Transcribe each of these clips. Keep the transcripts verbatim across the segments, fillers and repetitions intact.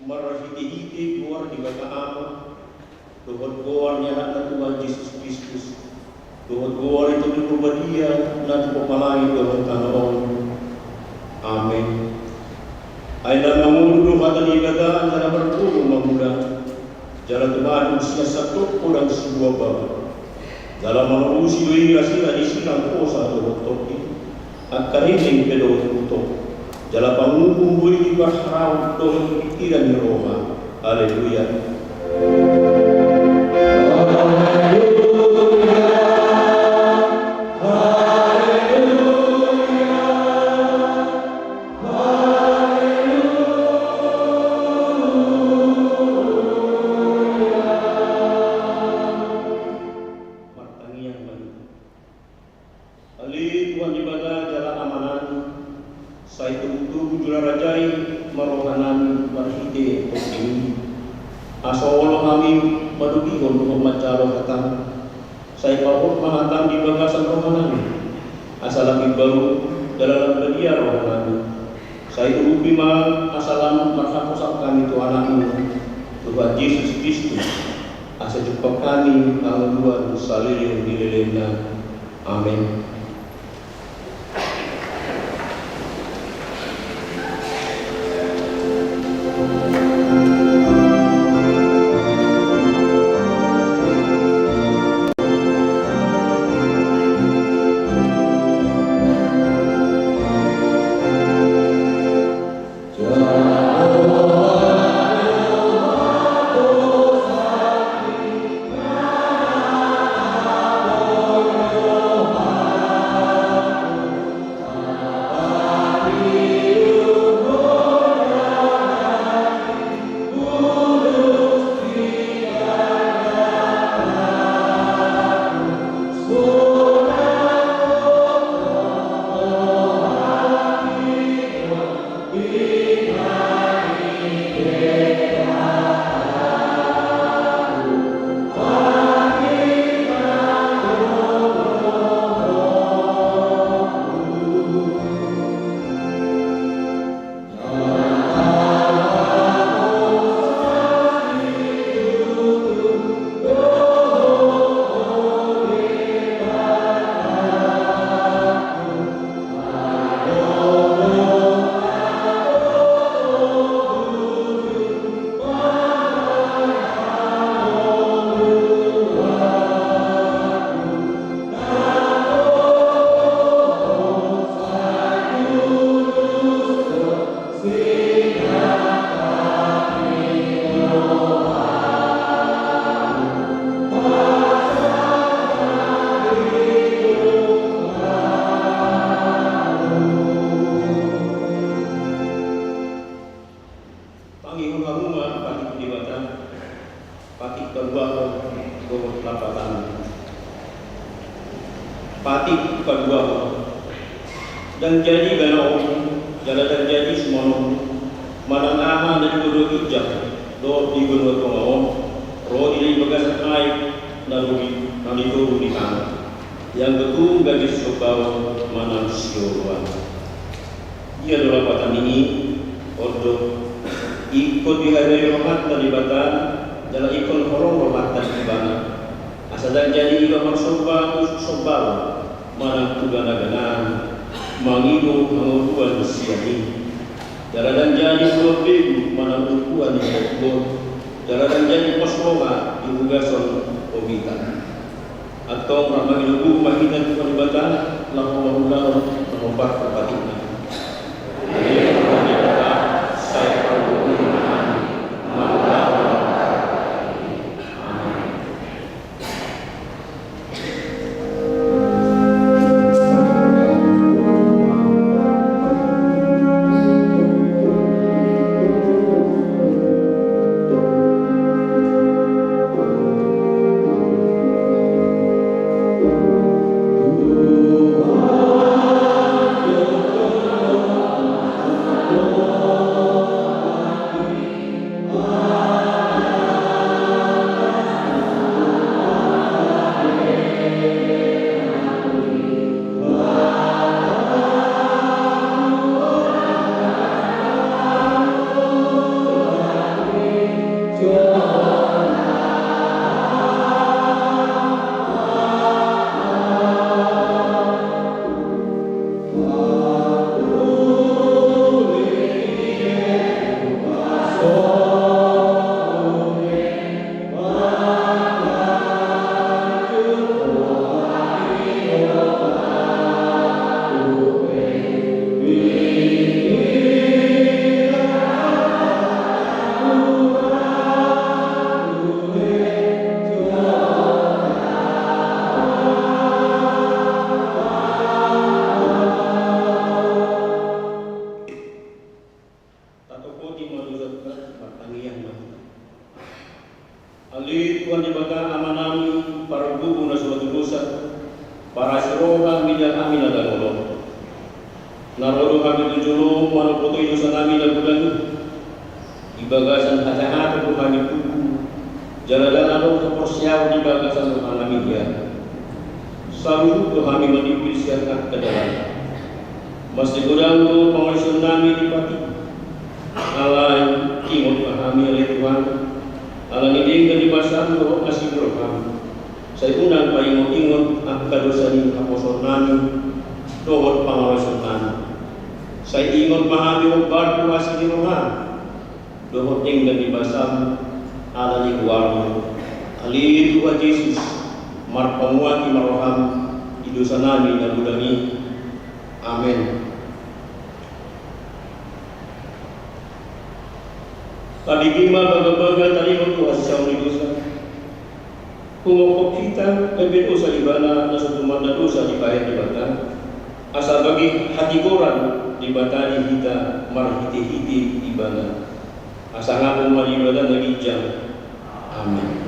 Marhitehite goar ni Debata Ama, dohot goar ni Anakna Tuhan Jesus Kristus, dohot goar ni Tondi Porbadia, na tumompa langit dohot tano on. Amen. Ai na mangolu do hata ni Debata, jala margogo ma mula, jala tumadung sian sandok godang sibuababa. Jala malobusi do i nasida di silang hosa dohot tondi, angka hehe pe dohot utok. Jala panguhum do i di parharau dohot di pikiran ni roha. Haleluya. Haleluya. Haleluya. Haleluya. Martangiang ma hita. Ale Tuhan Debata jala Amanami, sai togutogu jala raja i ma rohanami marhite tondimi. Asa olo hami madokihon dohot manjalo hataM, sai pahot ma hataM di bagasan rohanami, asa lam imbaru jala lam badia rohanami. Sai urupi ma asa lam marhaposan hami tu AnakMu, Tuhan Jesus Kristus, asa jumpang hami hangoluan saleleng ni lelengna. Amen. Dohot lapatanna. Patik paduahon. Ndang jadi gana on, jala ndang jadi suman on, manang aha na di banua ginjang dohot di banua tonga on, ro di na di bagasan aek na di, na di toru ni tano. Ianggo tung gabe sisombaon manang sioloan. Ia do lapatan i, on do, ingkon dihadirhon rohanta Debata, jala ingkon holong rohanta di Ibana. Asa ndang jadi iba marsomba tu sombaon manang tu ganaganaan, mangido hangoluan sian i. Jala ndang jadi ulaon begu manang ulaon ni hatubuan, jala ndang jadi pos roha di bagasan ombita. Antong rap mangido gogo ma hita tu Tuhan Debata, laho mangulahon na hombar tu patikna. Amen. Tatopoti ma dosanta, martangiang ma hita. Ale Tuhan Debata Amanami, pargogo na so hatudosan, parasi roha mida hami na dangol on. Na ro do hami tu jolom manopotoi dosanami na godang i. Di bagasan hajahaton do hami tubu, jala ndang adong haporseaon di bagasan rohanami ia. Saluhut do hami manimpil sian angka dalan. Mansai godang do pangalaosionnami di patik. Alai ingot ma hami ale Tuhan, ala ni denggan ni basam dohot asi ni roham. Sai unang paingotingot angka dosa ni haposoonnami dohot pangalaosionnami. Sai ingot ma hami hombar tu asi ni roham dohot denggan ni basam, ala ni goarmu. Ale Tuhan Jesus, marpanguati ma roham di dosanami na godang i. Amen. Tabege ma bagabaga taringot tu hasesehon ni dosa. Humophop hita gabe dosa ibana na so tumanda dosa dibaen Debata, asa bagi hatigoran Debata di hita marhitehite ibana. Hasangapon ma di Debata na ginjang. Amen.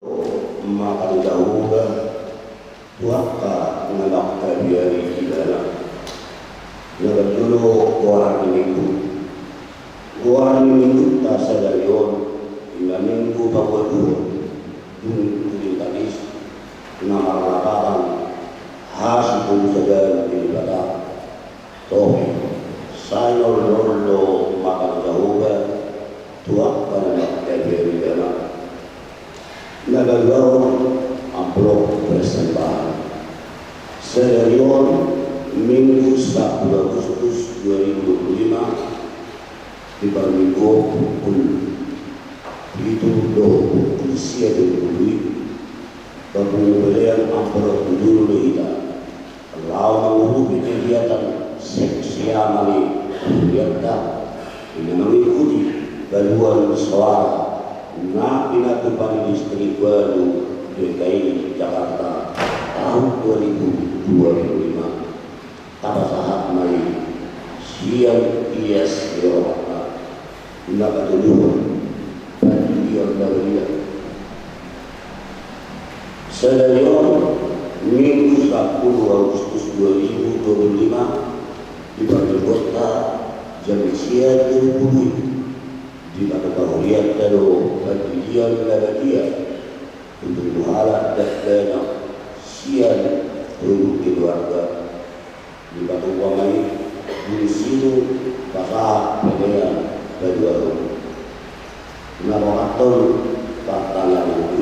Mangkatai Jahowa tu angka na mangkabiari ibana. Na parjolo goar ni minggu. Goar ni minggunta sadari on ima minggu paduahon dung Trinitatis na marlapatan hasupulu sadaan ni Debata. Topi, sai na olo-olo mangkatai Jahowa tu angka na mangkabiari ibana. Na paduahon, amplop persembahan. Sadari on minggu sampulu Agustus dua ribu dua puluh lima, di parmingguon pukul pitu dohot pukul sia dohot pukul pitu, baru pelean amplop dulu do hita. Laho mangurupi kegiatan seksi amal i, kegiatan na mengikuti paduan soara na pinatupa ni Distrik Walu D K I Jakarta tahun dua ribu dua puluh lima. Tapasahat ma i sian ias Eropa. Na patoluhon, pandidion na badia. Sadari on minggu sampulu Agustus dua ribu dua puluh lima, di parmingguonta jam sia tolu pulu i, dipatupa huria do pandidion na badia tu tolu halak dakdanak sian tolu keluarga. Dipatupa ma i di situ pasahat pelean paduahon. Na paopathon, partangiangan.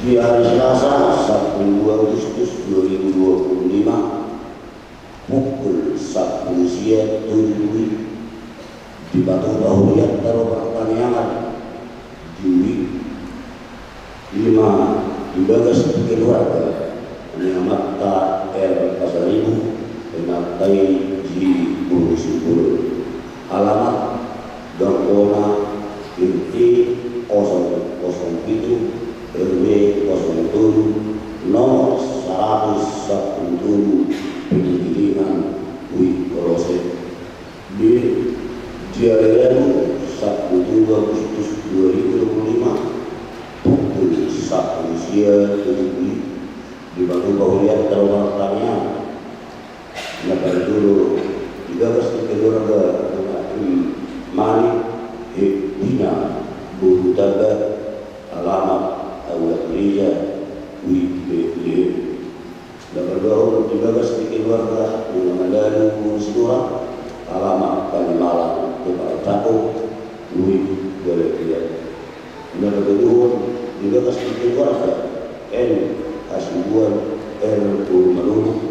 Di hari Selasa sampulu Agustus dua ribu dua puluh lima, pukul sampulu sia tolu pulu i, dipatupa huria do partangiangan di U I. Ima di bagas keluarga ni amanta R Pasaribu, inanta i J Boru Simbolon. Alamat Gang Ona, R T kosong kosong pitu, R W kosong tolu, nomor saratus sampulu tolu, Penggilingan, Huit Kolose. Di, di ari Rabu sampulu tolu Agustus dua ribu dua puluh lima, pukul sampulu sia tolu pulu i, dipatupa huria do partangiangan. Na parjolo di bagas ni keluarga Donat Mani, Hepdina Boru Tamba, alamat Aula Gereja, Huit Betlehem. Na paduahon di bagas ni keluarga Donat Mani Boru Sitorang, alamat Kalimalang, Desa Cakung, Huit Baladia. Na patoluhon di bagas ni keluarga N Hasibuan R Boru Manurung,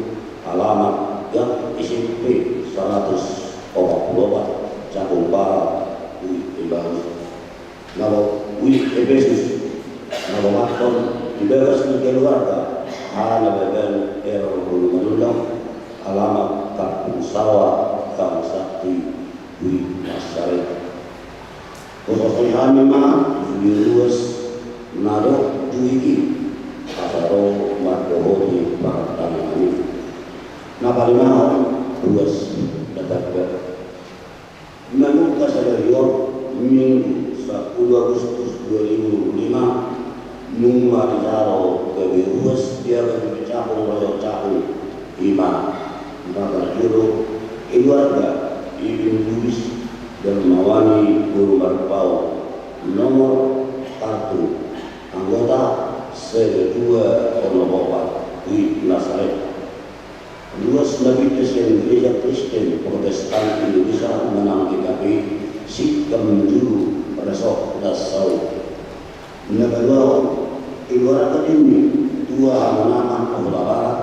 alamat Gang S M P saratus opat pulu opat, Cakung Barat, Huit Emmaus. Na pa-, Huit Epesus. Na paopathon di bagas ni keluarga Hanababan R Boru Manurung, alamat Kampung Sawah, Gang Sakti, Huit Nasaret. Hupasahat hami ma di ruas na ro di Huit i, asa ro mandohoti partangiangan i. Na palimahon, ruas na tangkas. Manungka sadari on, Minggu sampulu Agustus dua ribu dua puluh lima, nunga dijalo gabe ruas di Abatua Cakung, Raja Cakung, ima na parjolo keluarga Ibing Lubis Darmawani Boru Marpaung, nomor kartu anggota sada dua onom opat, Huit Nasaret. Ruas na pinda sian Gereja Kristen Protestan Indonesia manang G K P I, Sikamjuruhan, Resort Nassau. Na paduahon, keluarga ni Tua Hamonangan Hutabarat,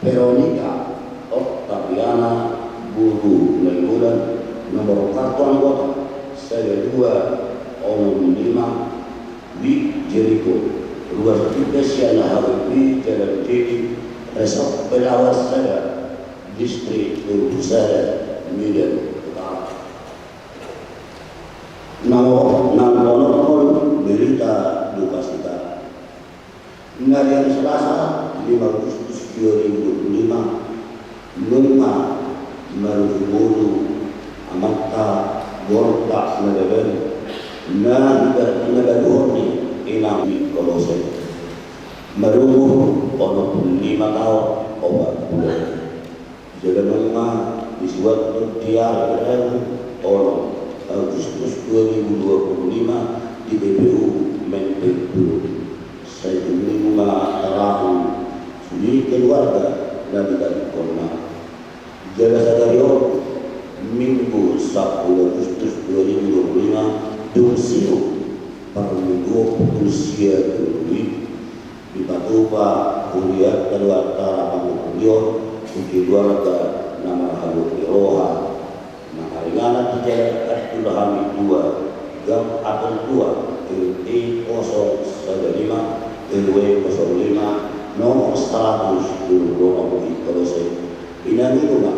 Veronica Octaviana Boru Nainggolan, nomor kartu anggota sada dua onom lima, Wik Jeriko, ruas na pinda sian H W P Jalan Jedi, Resort Belawan sada, Distrik Toru Sada, Medan Utara. Na, na paonomhon, berita dukacita. Na di ari Selasa lima Agustus dua ribu dua puluh lima, nunga marujung ngolu amanta Bortak Nababan, na iba-, na ibaruhon ni Inang di Kolose. Marumur onom pulu lima taon opat bulan. Jala nunga disuat di ari rabu onom Agustus dua ribu dua puluh lima di T P U Menteng Turun. Sai dung i ma tarahum sude keluarga na ditadingkonna. Jala sadari on, Minggu sampulu Agustus dua ribu dua puluh lima, dung sidung parmingguon pukul sia tolu i, dipatupa hurianta do acara panguhulion tu keluarga na marhadopi roha, na maringanan di Jalan Abdul Hamid dua, Gang Apel dua, R T kosong sada lima, R W kosong lima, nomor saratus tolu pulu onom di Kolose. Inang i do ma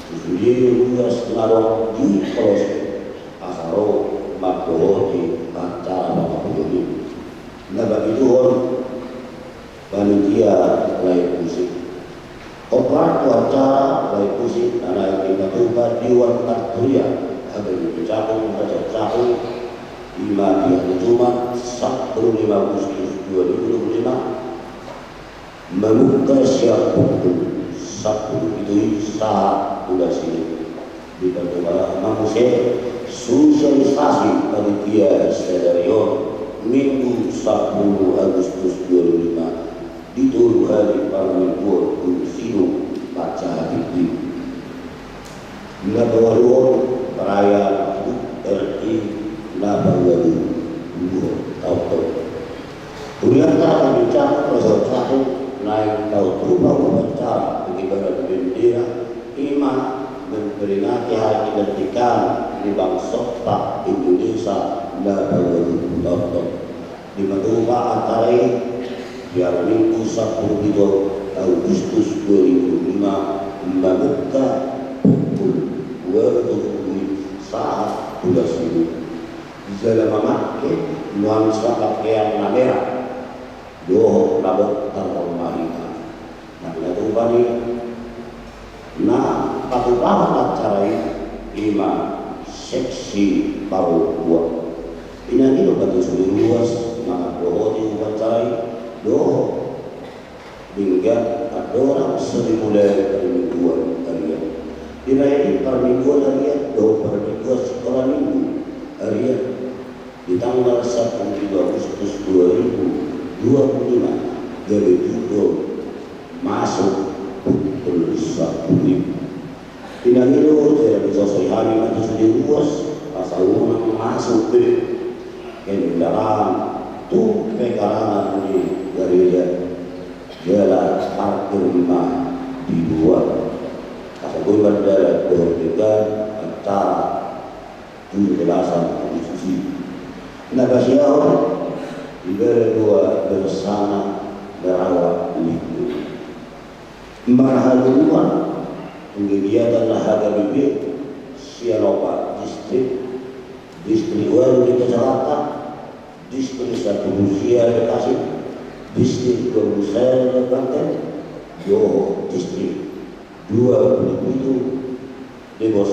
tu sude ruas na adong di Kolose asa ro mandohoti acara panguhulion i. Na pituhon, panitia live musik. Hombar tu acara live musik na naeng dipatupa Dewan Marturia HKBP Cakung, Raja Cakung, i ma di ari Jumat sampulu lima Agustus dua ribu dua puluh lima, mamungka sian pukul sampulu pitu i sahat tu las i. Dipatupa ma muse sosialisasi panitia sadari on, Minggu sampulu Agustus dua ribu dua puluh lima, di tolu hali parmingguon dung sidung mansai tingki. Na paualuhon, perayaan HUT RI na paualuhon. Taon on, hurianta HKBP Cakung, Raja Cakung, naeng tau tupa upacara pengibaran bendera, i ma memperingati hari kemerdekaan ni bangso ta Indonesia na paualuhon. Taon on, dipatupa acara i di ari Minggu sampulu pitu Agustus dua ribu dua puluh lima, mamungka pukul ualu tolu pulu sahat tu las i. Jala mamake nuansa pakaian na merah dohot na bot tarhormat i. Na pinatupa ni na patupahon acara i, i ma seksi parompuan. Inang i do ma tu sude ruas na mandohoti upacara i dohot denggan andorang so dimulai parmingguan harian. Dimulai parmingguan harian dohot parmingguan sikola minggu harian di tanggal sampulu pitu Agustus dua ribu dua puluh lima, gabe tung do masuk pukul sampulu. Inang i do jala disosoi hami ma tu sude ruas asa unang masuk be kendaraan tu pekarangan ni gareja, jala parkir ma di luar asa boi mardalan dohot denggan acara tu bagasan konstitusi. Na pasiahon, ibana dua bersama merawat lingkungan. Marhadomuan tu kegiatan HKBP sian opat distrik, distrik ualu di Jakarta, distrik sampulu sia Bekasi, distrik dua pulu sia Banten, dohot distrik dua pulu pitu Depok.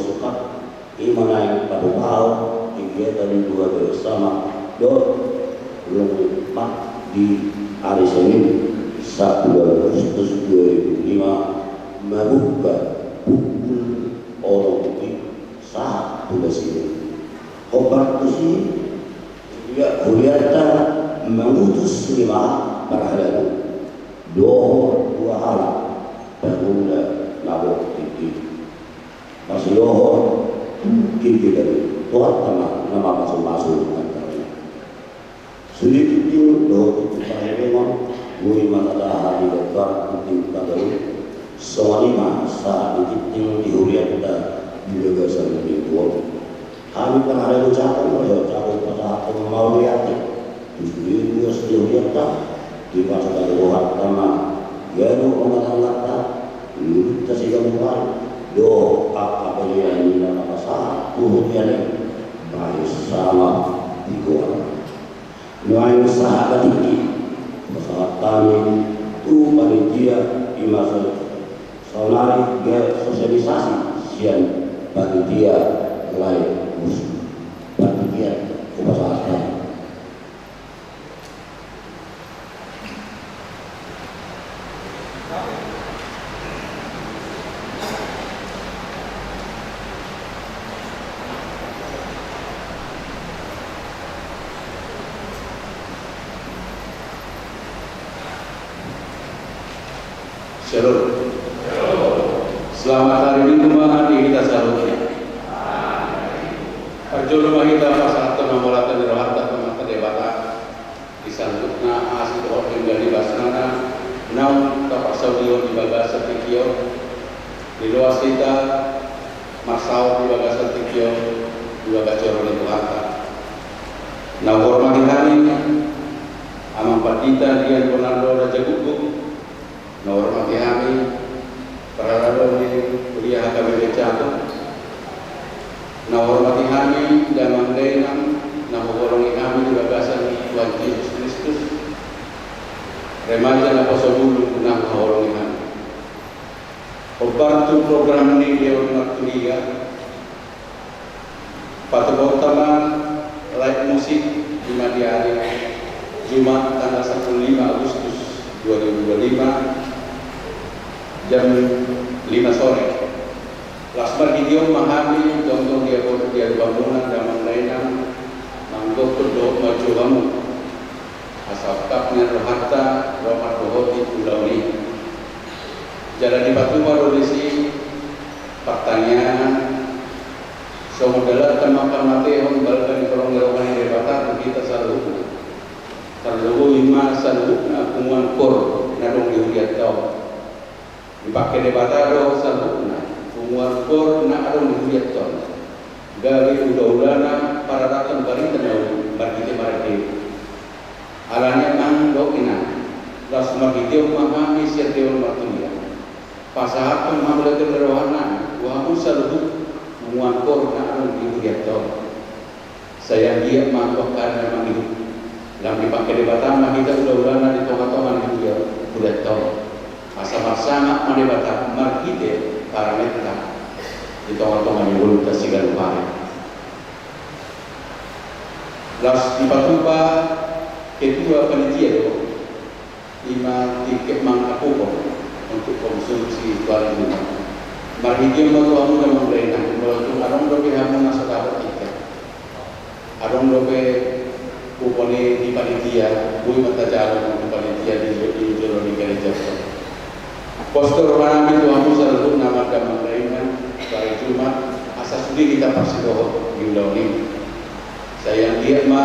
I ma naeng patupahon kegiatan dua bersama dohot lompat di ari Senin sampulu Agustus dua ribu lima, mamungka pukul onom i sahat tu las i. Hombar tusi, ia hurianta mangutus lima parhalado dohot dua halak pangula na bot tingki. Masidohot tingki tadi, Tuhanta ma na mamasumasu hami. Sude tingting dohot tingting parhebengon, boi ma tadaha di Gambar tingting pagabe. Songon i ma sahat di tingting di hurianta di bagasan minggu on. Hami parhalado Cakung, Raja Cakung, pasahathon mauliate tu sude ruas ni hurianta, dipasahat rohanta ma ganup rumah tangganta, ngolunta siganup ari, dohot angka pelean i na pasahat tu hurian i, bahen sangap di goarna. Nuaeng sahat ma tingki pasahat hami tu panitia, i ma so saonari gabe sosialisasi sian panitia live musik. Panitia, hupasahat hami. Shalom. Selamat hari Minggu ma di hita saluhutna. Parjolo ma hita pasahathon hamuliateon ni rohanta tu Amanta Debata di saluhutna asi dohot denggan ni basnana naung taparsaulihon di bagasan tingki on. Diloas hita marsaor di bagasan tingki on di bagas joro ni Tuhanta. Na huhormati hami Amang Pandita Dian Bonardo Raja Guguk, na huhormati hami parhalado ni Huria H K B P Jago, na huhormati hami damang dainang na huholongi hami di bagasan ni Tuhan Jesus Kristus, remaja naposo bulung na huholongi hami. Hombar tu program ni Dewan Marturia, patupaonta ma live musik di ma di ari Jumat tanggal sampulu lima Agustus dua ribu dua puluh lima, jam lima sore. Laos marhite on ma hami jongjong di adopanmuna damang dainang, manggokhon dohot manjou hamu asa ungkap ni rohanta ro mandohoti ulaon i. Jala dipatupa do disi partangiangan, songon dalanta manghamatehon balga ni holong ni roha ni Debata tu hita saluhutna. Tarlumobi ma saluhutna punguan kor na adong di hurianta on. Dipangke Debata do saluhutna punguan kor na adong di hurianta on gabe ulaulana pararathon barita na uli marhite marende. Alani i amang dohot inang, laos marhite on ma hami sian Dewan Marturia pasahathon hamuliateon ni rohanami tu hamu saluhut punguan kor na adong di hurianta on. Sai anggiat ma tu angka ari na mangihut, lam dipangke Debata ma hita ulaulana di tongatonga ni huria, hurianta on. Asa marsangap ma Debata marhite paramenta di tongatonga ni ngolunta siganup ari. Laos dipatupa ketua panitia do, i ma tingki manghapuphon untuk konsumsi tu ari Jumat. Marhite on ma tu hamu damang dainang, molo tung adong dope hamu na so dapot tiket, adong dope kupon i di panitia, boi ma tajalo tu panitia di, di jolo ni gareja. Pos do rohanami tu hamu saluhutna damang dainang, tu ari Jumat asa sude hita parsidohot di ulaon i. Sai anggiat ma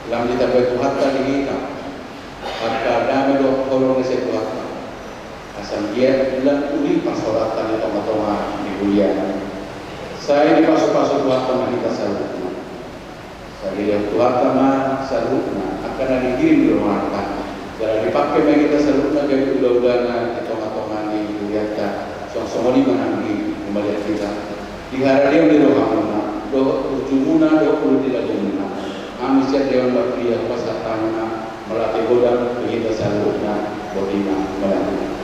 lam ditambai Tuhanta di hita angka dame dohot holong ni si Tuhanta, asa anggiat lam uli parsaoranta di tongatonga ni huria. Sai dipasupasu Tuhanta ma hita saluhutna. Sai dilehon Tuhanta ma saluhutna angka na dihirim di rohanta. Jala dipangke ma hita saluhutna gabe ulaulana di tongatonga ni hurianta. Songon i ma nang di humaliang hita. Di haradeon ni rohamuna dohot burjumuna dohot ulu ni lagomuna, hami sian Dewan Marturia hupasahat hami ma mauliate godang tu hita saluhutna. Botima, mauliate.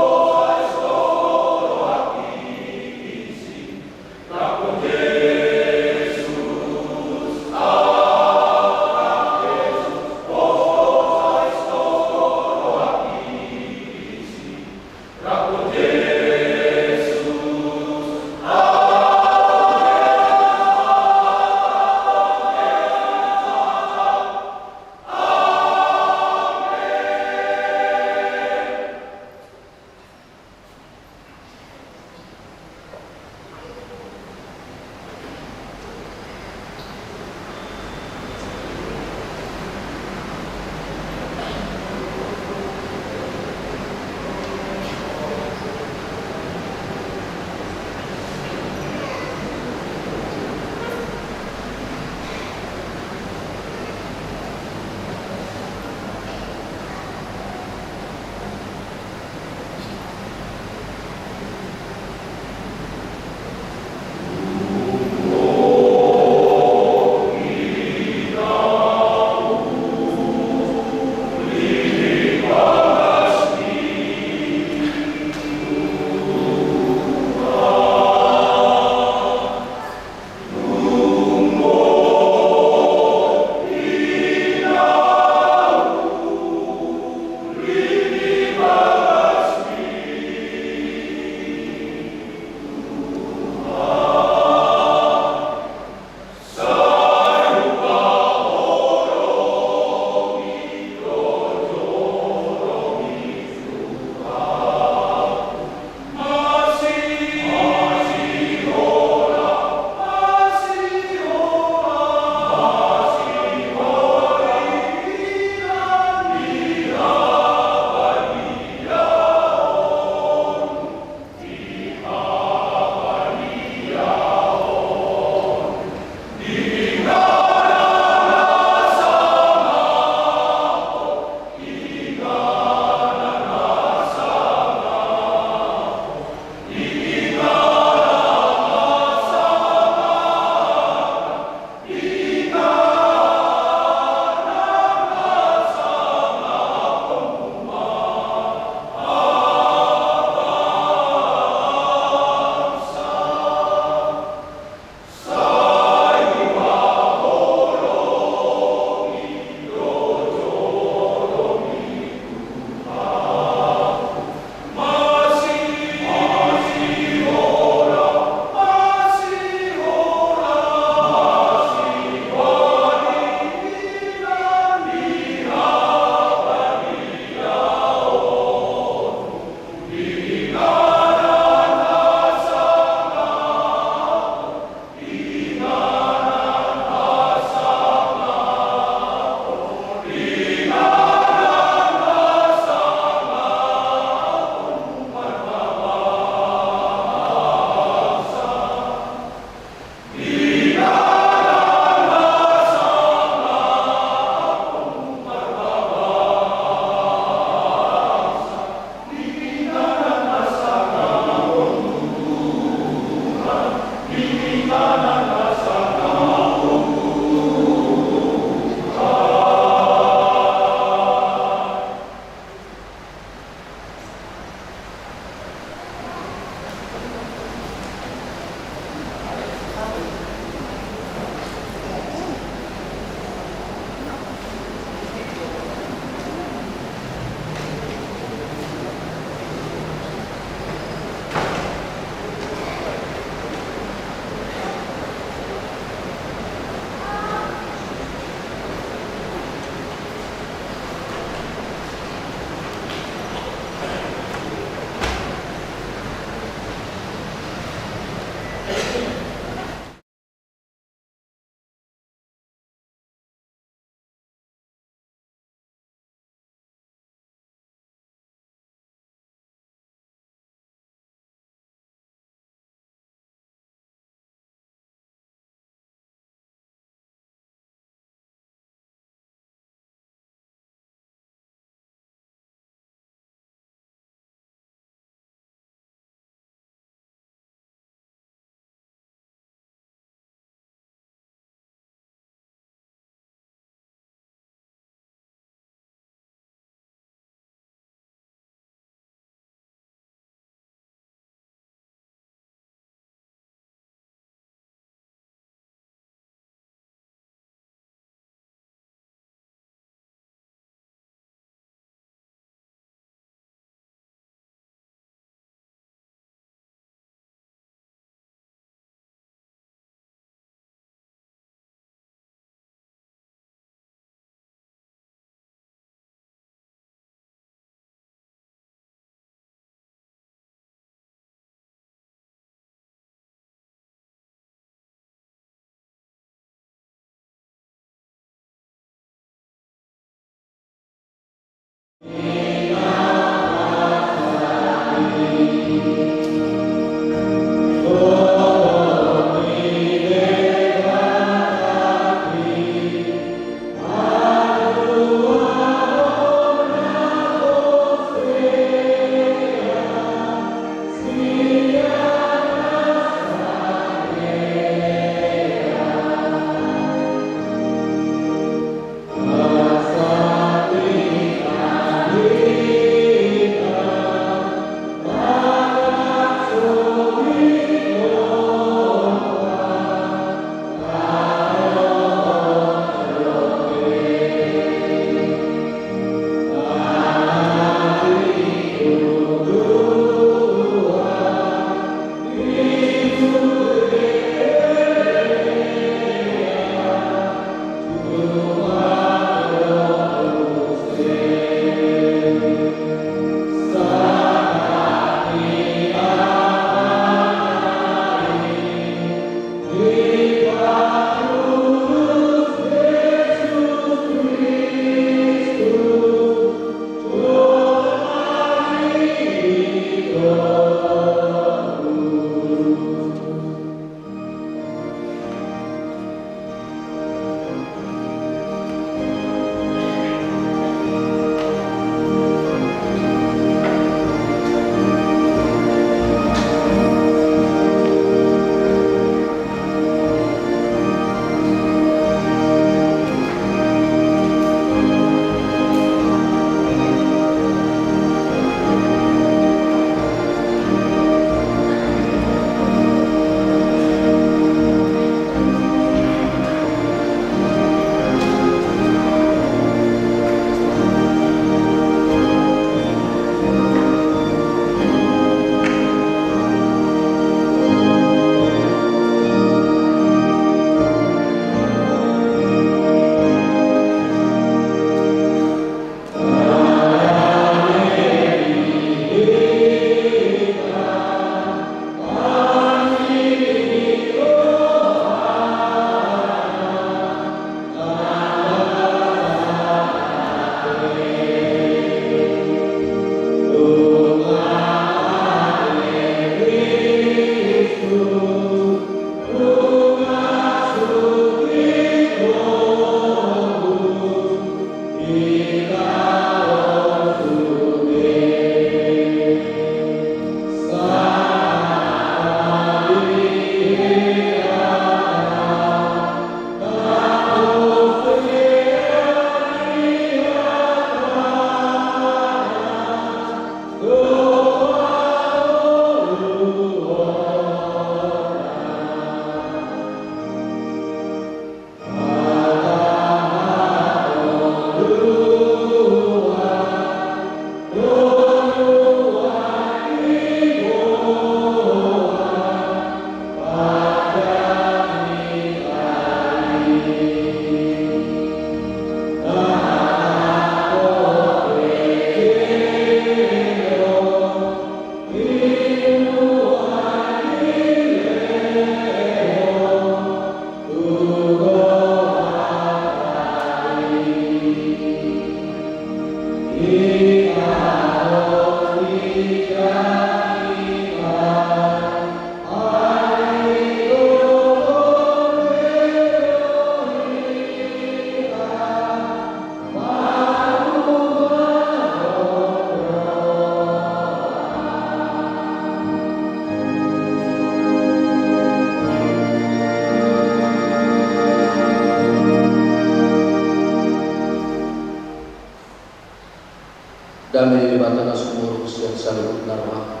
Dame ni Debata na sumurung sian saluhut na roha,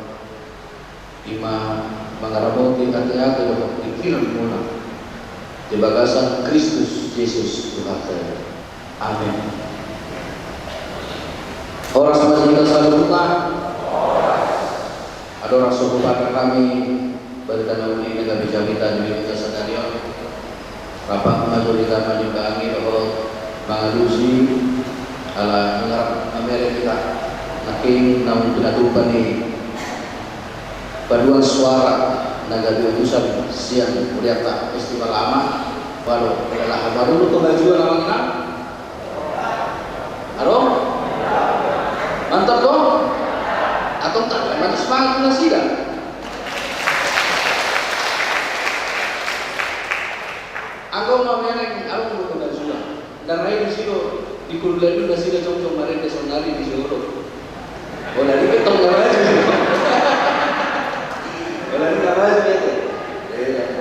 i ma mangaramoti ateate dohot pingkiranmuna di bagasan Kristus Jesus Tuhanta i. Amen. Horas ma di hita saluhutna. Andorang so hupatar hami barita na uli na gabe jamita di minggunta sadari on, rap ma jo hita manunggangi dohot mangalusi, ala nunga mamereng hita nangkin naung pinatupa ni paduan suara na gabe utusan sian hurianta Festival Ama. Waduh, ulalah baru tu baju anak-anak. Adong? Mantap do? Antong tak manis banget nasida. Anggo mamereng adong do na jua. Ndang rai disi do, di kundul nasida jongjong marende saonari di jolo. Holan i pe tong na maju. Holan i na maju pe.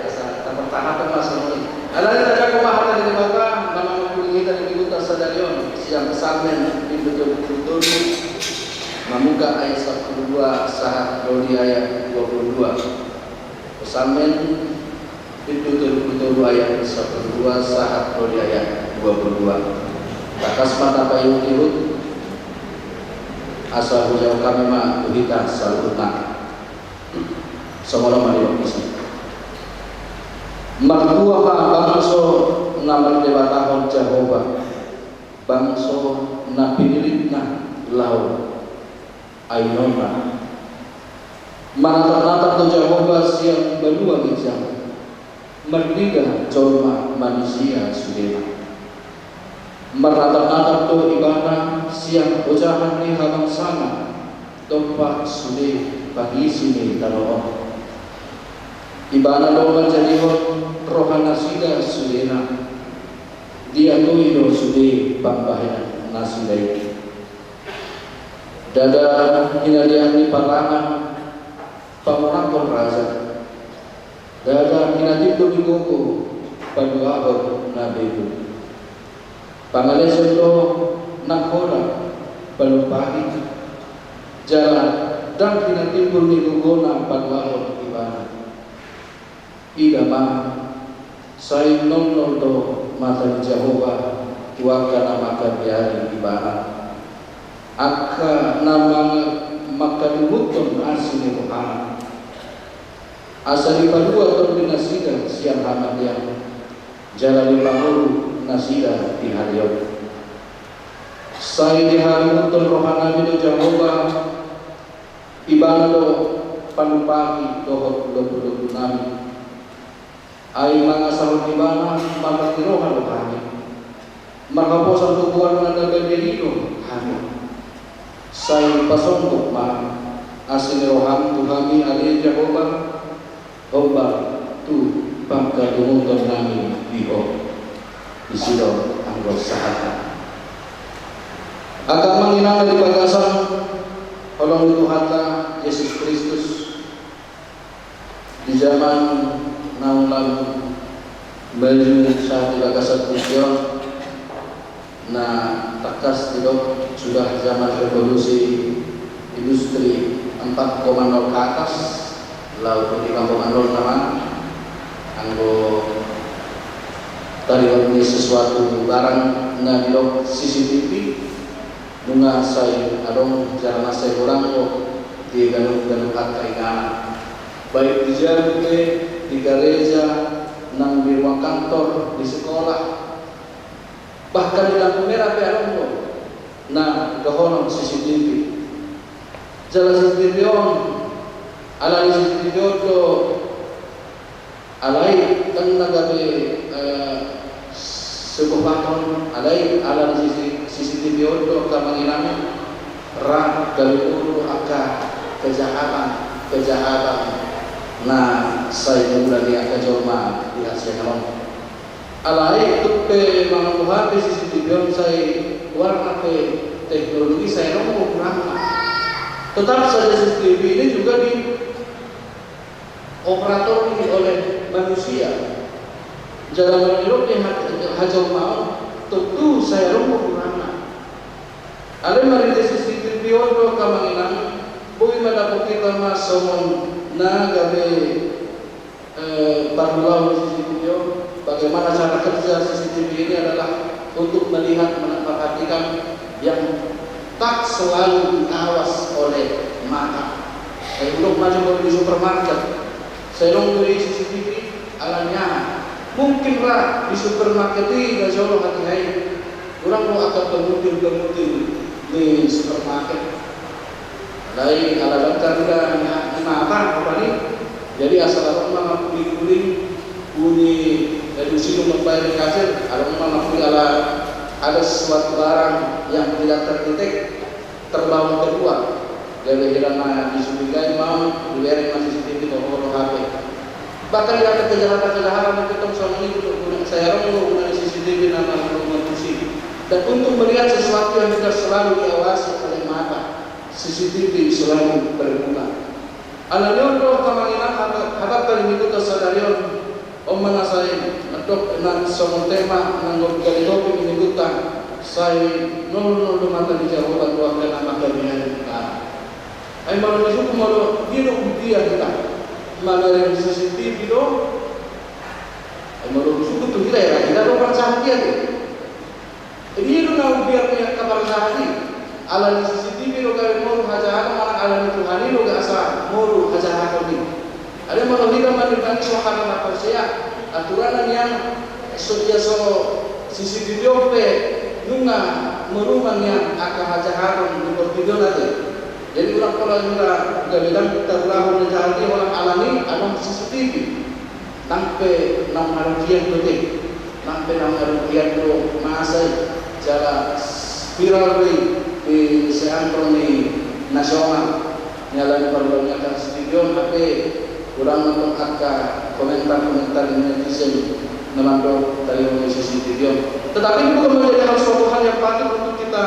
Asa tahapan-tahapan ma songon i. Alani na jago ma hata ni Debata, manang mangkuling hita di minggunta sadari on, sian Psalmen bindu tolu pulu tolu, mamungka ayat sampulu dua sahat ro di ayat dua pulu dua. Psalmen bindu tolu pulu tolu ayat sampulu dua sahat ro di ayat dua pulu dua. Tangkas ma tapaihut-ihut, asa hujalo hami ma tu hita saluhutna. Songon on ma didok disi. Martua ma bangso na mardebatahon Jahowa, bangso na pinillitna laho ainonna. Manatap-natap do Jahowa sian banua ginjang, marnida jolma manisia sudena. Marnatap-natap do Ibana sian ojahan ni habangsana dompak sude pangisi ni tano on. Ibana do manjadihon rohanasida sudena, diatoi do sude pambahenannasida i. Ndada hinadian ni parangan pamonanghon raja, ndada hinatimbul ni gogo paluahon na begu. Pangaleson do nang holan palumpahi, jala ndang hinatimbul ni gogona paluahon ibana. Ida ma, sai nolnol do mata ni Jahowa tu angka na mangkabiari Ibana, angka na mang-, mangkadunguthon asi ni rohana. Asa dipalua tondinasida sian hamateian, jala dipangolu nasida di hali on. Sai dihadunguthon rohanami do Jahowa, Ibana do panumpahi dohot lombu-lombunami. Ai mangasahon Ibana ma marroha do hami. Marhaposan tu goarna na badia i do hami. Sai pasonggop ma asi ni roham tu hami ale Jahowa, hombar tu pangkadunguthonnami di Ho. Disi do anggo sahatna. Angka amang inang na di bagasan holong ni Tuhanta Jesus Kristus, di jaman naung lam maju sahat di bagasan tingki on, na tangkas didok sudah zaman revolusi industri empat koma nol ke atas, laho tu lima koma nol nama, anggo tarion ni sesuatu barang na didok C C T V, nunga sai adong jala sai godang do di ganup-ganup angka inganan. Baik di jabu pe, di gareja, nang di ruang kantor, di sekolah, bahkan di lampu merah pe adong do na dohonon C C T V. Jala C C T V on, alani C C T V on do, alai kan na gabe, eh, sebuah paton, alai alani C C T V on do angka amang inang, Ra gabe molo angka kejahatan, kejahatan na sai mula di angka jolma di hasiangan on. Alai tung pe manganggo H P C C T V on sai warna pe teknologi sai ro ma kurangna. Tetap saja C C T V ini juga di operator ni oleh manusia. Jala molo didok ni hajolmaon, tontu sai adong ma hurangna. Alai marhite C C T V on do angka amang inang, boi ma dapot hita ma songon na gabe, eh, parulaon ni C C T V on. Bagaimana cara kerja C C T V ini adalah untuk melihat, memperhatikan yang tak selalu diawas oleh mata. Sai hudok ma jo molo di supermarket, sai adong do i C C T V, alani aha? Mungkin ra di supermarket i na jolo hatiha i, hurang do angka pemutil-pemutil ni supermarket. Alai ala dang tarida ni mata rupani. Jadi asal adong ma marguling-guling bunyi, eh, dung sidung mambaen kasir, adong ma marguling ala ada sesuatu barang yang tidak terdetek terbawa keluar. Gabe hira na dicurigai ma, dibereng ma C C T V, toho do H P. Bahkan di angka kejahatan-kejahatan itu tong songon i, guna sai adong do guna ni C C T V na marguna tusi. Dan untuk melihat sesuatu yang tidak selalu diawasi oleh mata, C C T V selalu berguna. Alani on do angka amang inang, hata, hata ni minggunta sadari on, on ma na sai mandok na songon tema, nanggo gabe topik ni minggunta, sai nol nol do mata ni jawaban tu angka na manggabean. Ai molo disungkun molo dia do ubiar hita mamereng C C T V do, ai molo disungkun tu hita, hita do parjahat dia do. Dia do na ubiar ni angka parjahat i. Ala ni C C T V do gabe moru hajahaton, manang ala ni Tuhan i do gabe asa moru hajahaton i. Alai molo hita manimbangi so hata na porsea, aturanna nian, so dia so C C T V on pe nunga moru ma nian angka hajahaton di portibi on ate. Jadi unang pola hita gabe dang tarulahon na jahat i, holan ala ni adong C C T V. Nang pe naung harugian do te, nang pe naung harugian do masa i, jala viral do i di seantro ni nasional. Ni ala ni parulaon ni angka C C T V on, hape godang ma tong angka komentar-komentar ni netizen na mandok taringot ni C C T V on. Tetapi bukan menjadi hal, suatu hal yang patut untuk kita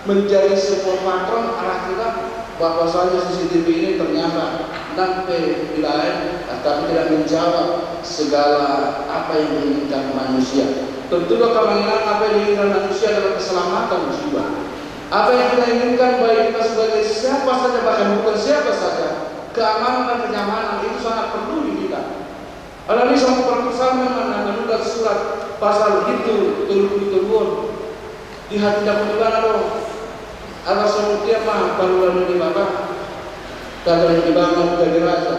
menjadi sebuah patron arah kita, bahwasanya C C T V ini ternyata nang pe dibaen, tapi tidak menjawab segala apa yang diinginkan manusia. Tentu do angka amang inang, apa yang diinginkan manusia adalah keselamatan jiwa. Apa yang kita inginkan, baik kita sebagai siapa saja, bahkan bukan siapa saja, keamanan dan kenyamanan itu sangat perlu di kita. Alani i Sangpsalmen ma na manulak surat pasal hitu tolu pulu tolu on, dihatindangkon ibana do, ala songon dia ma parulaon ni Debata, gabe raja,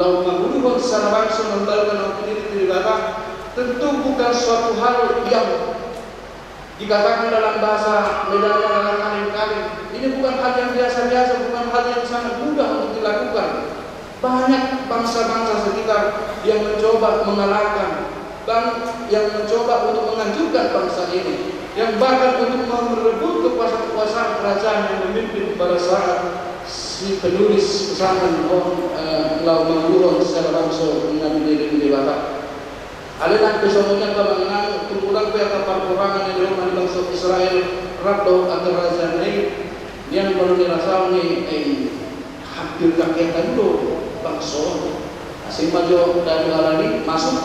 laho manguluhon sada bangso na umbalga na umpinillit ni Debata, tentu bukan suatu hal yang dikatakan dalam bahasa Medannya adalah kaleng-kaleng. Ini bukan hal yang biasa-biasa, bukan hal yang sangat mudah untuk dilakukan. Banyak bangsa-bangsa sekitar yang mencoba mengalahkan, bang-, yang mencoba untuk menghancurkan bangsa ini, yang bahkan untuk merebut kekuasaan-kekuasaan kerajaan yang memimpin pada saat si penulis psalmen on, eh, laho manguluhon sada bangso na pinillit ni Debata. Alai nang pe songon i angka amang inang, tung godang pe angka parporangan na nilehon ni bangso Israel rap dohot angka raja na i, nian molo nirasaon i, eh, hampir dang hea halu do bangso on. Asing ma jo, ndada alani masuk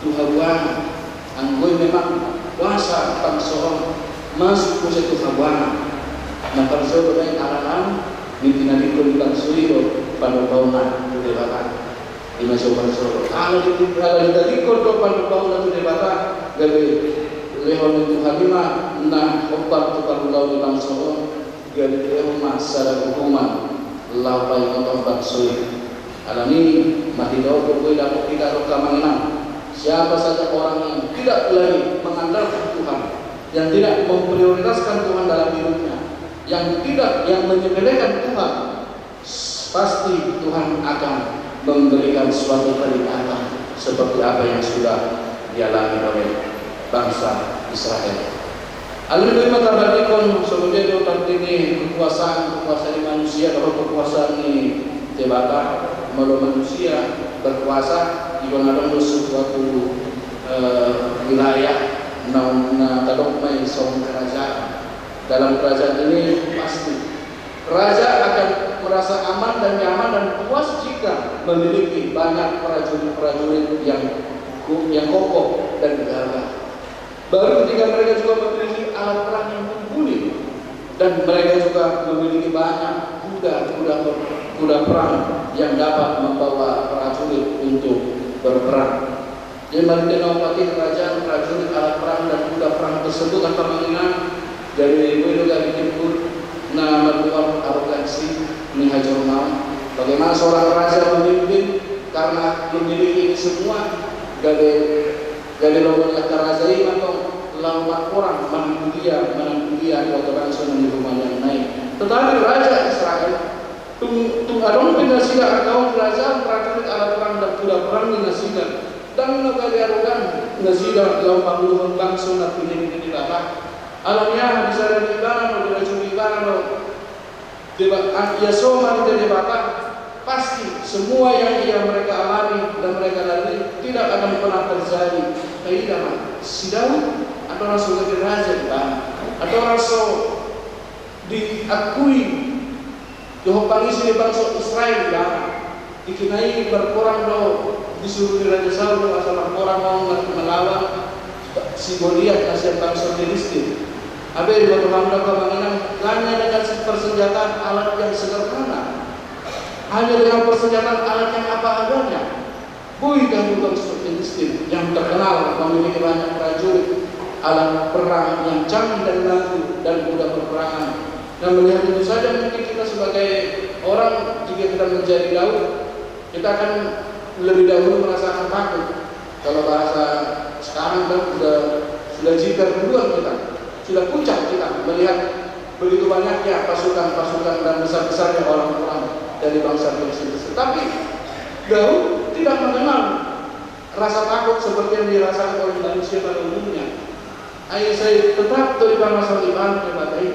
tu habuangan. Anggo i memang kuasa bangso on masuk muse tu habuangan. Na parjolo do baen ala naung ditinadingkon ni bangso i do panumbaonna tu Debata. Ima jo parjolo. Ala di, ala ditadingkon do panumbaonna tu Debata, gabe lehon ni Tuhan i ma na hombar tu parulaon ni bangso on, gabe dilehon ma sada hukuman laho paingothon bangso i. Alani i, marhite on do boi dapot hita do angka amang inang. Siapa saja orang yang tidak lagi mengandalkan Tuhan, yang tidak memprioritaskan Tuhan dalam hidupnya, yang tidak, yang menyepelekan Tuhan, pasti Tuhan akan memberikan suatu peringatan seperti apa yang sudah dialami oleh bangsa Israel. Alani do i ma tarbandingkon songon dia do tardidi kekuasaan, kekuasaan ni manusia dohot kekuasaan ni Debata. Molo manusia berkuasa, ido na adong do suatu, eh, wilayah na, na tadok ma i songon kerajaan. Dalam kerajaan ini pasti raja akan merasa aman dan nyaman dan puas jika memiliki banyak prajurit-prajurit yang, yang kokoh dan gagah. Baru ketika mereka juga memiliki alat perang yang mumpuni, dan mereka juga memiliki banyak kuda, kuda, kuda perang yang dapat membawa prajurit untuk berperang. Jadi, marhite na opat i, kerajaan, prajurit, alat perang, dan kuda perang tersebut, angka amang inang, jadi boi do gabe timbul na marmual arogansi ni hajolmaon. Bagaimana seorang raja memimpin karena memiliki ini semua, gabe Jadi, laho mangihut raja i ma tong laho marporang, manang tu dia, manang tu dia, tu angka bangso na di rumahna i. Tetapi raja Israel, tung, tung adong pe nasida angka kerajaan, prajurit, alat perang dan kuda perang ni nasida. Ndang na gabe arogan nasida laho manguluhon bangso na pinillit ni Debata. Alani aha? Disarihon ibana do, dirajumi ibana do. Deba-, an-, ia so marhite Debata, pasti semua yang ia mereka alami dan mereka lalui tidak akan pernah terjadi. Taida ma, si Daud andorang so gabe raja ibana, andorang so diakui dohot pangisi ni bangso Israel ibana. Tingkina i marporang do, disuru ni Raja Saul do asa marporang ma on melawan si Goliat na sian bangso Filistin. Hape diboto hamu do, angka amang inang, hanya dengan persenjataan alat yang sederhana, hanya dengan persenjataan alat yang apa adanya, boi ganup bangso Filistin yang terkenal memiliki banyak prajurit, alat perang yang canggih dan lagu, dan kuda peperangan. Nah, melihat itu saja mungkin kita sebagai orang, jika kita menjadi Daud, kita akan lebih dahulu merasakan takut. Kalau bahasa sekarang kan sudah, sudah jiper duluan kita, sudah pucat kita melihat begitu banyaknya pasukan-pasukan dan besar-besarnya orang-orang dari bangsa Filistin. Tetapi Daud tidak mengenal rasa takut seperti yang dirasakan oleh manusia pada umumnya. Ai sai tetap do ibana marasahon Debata i.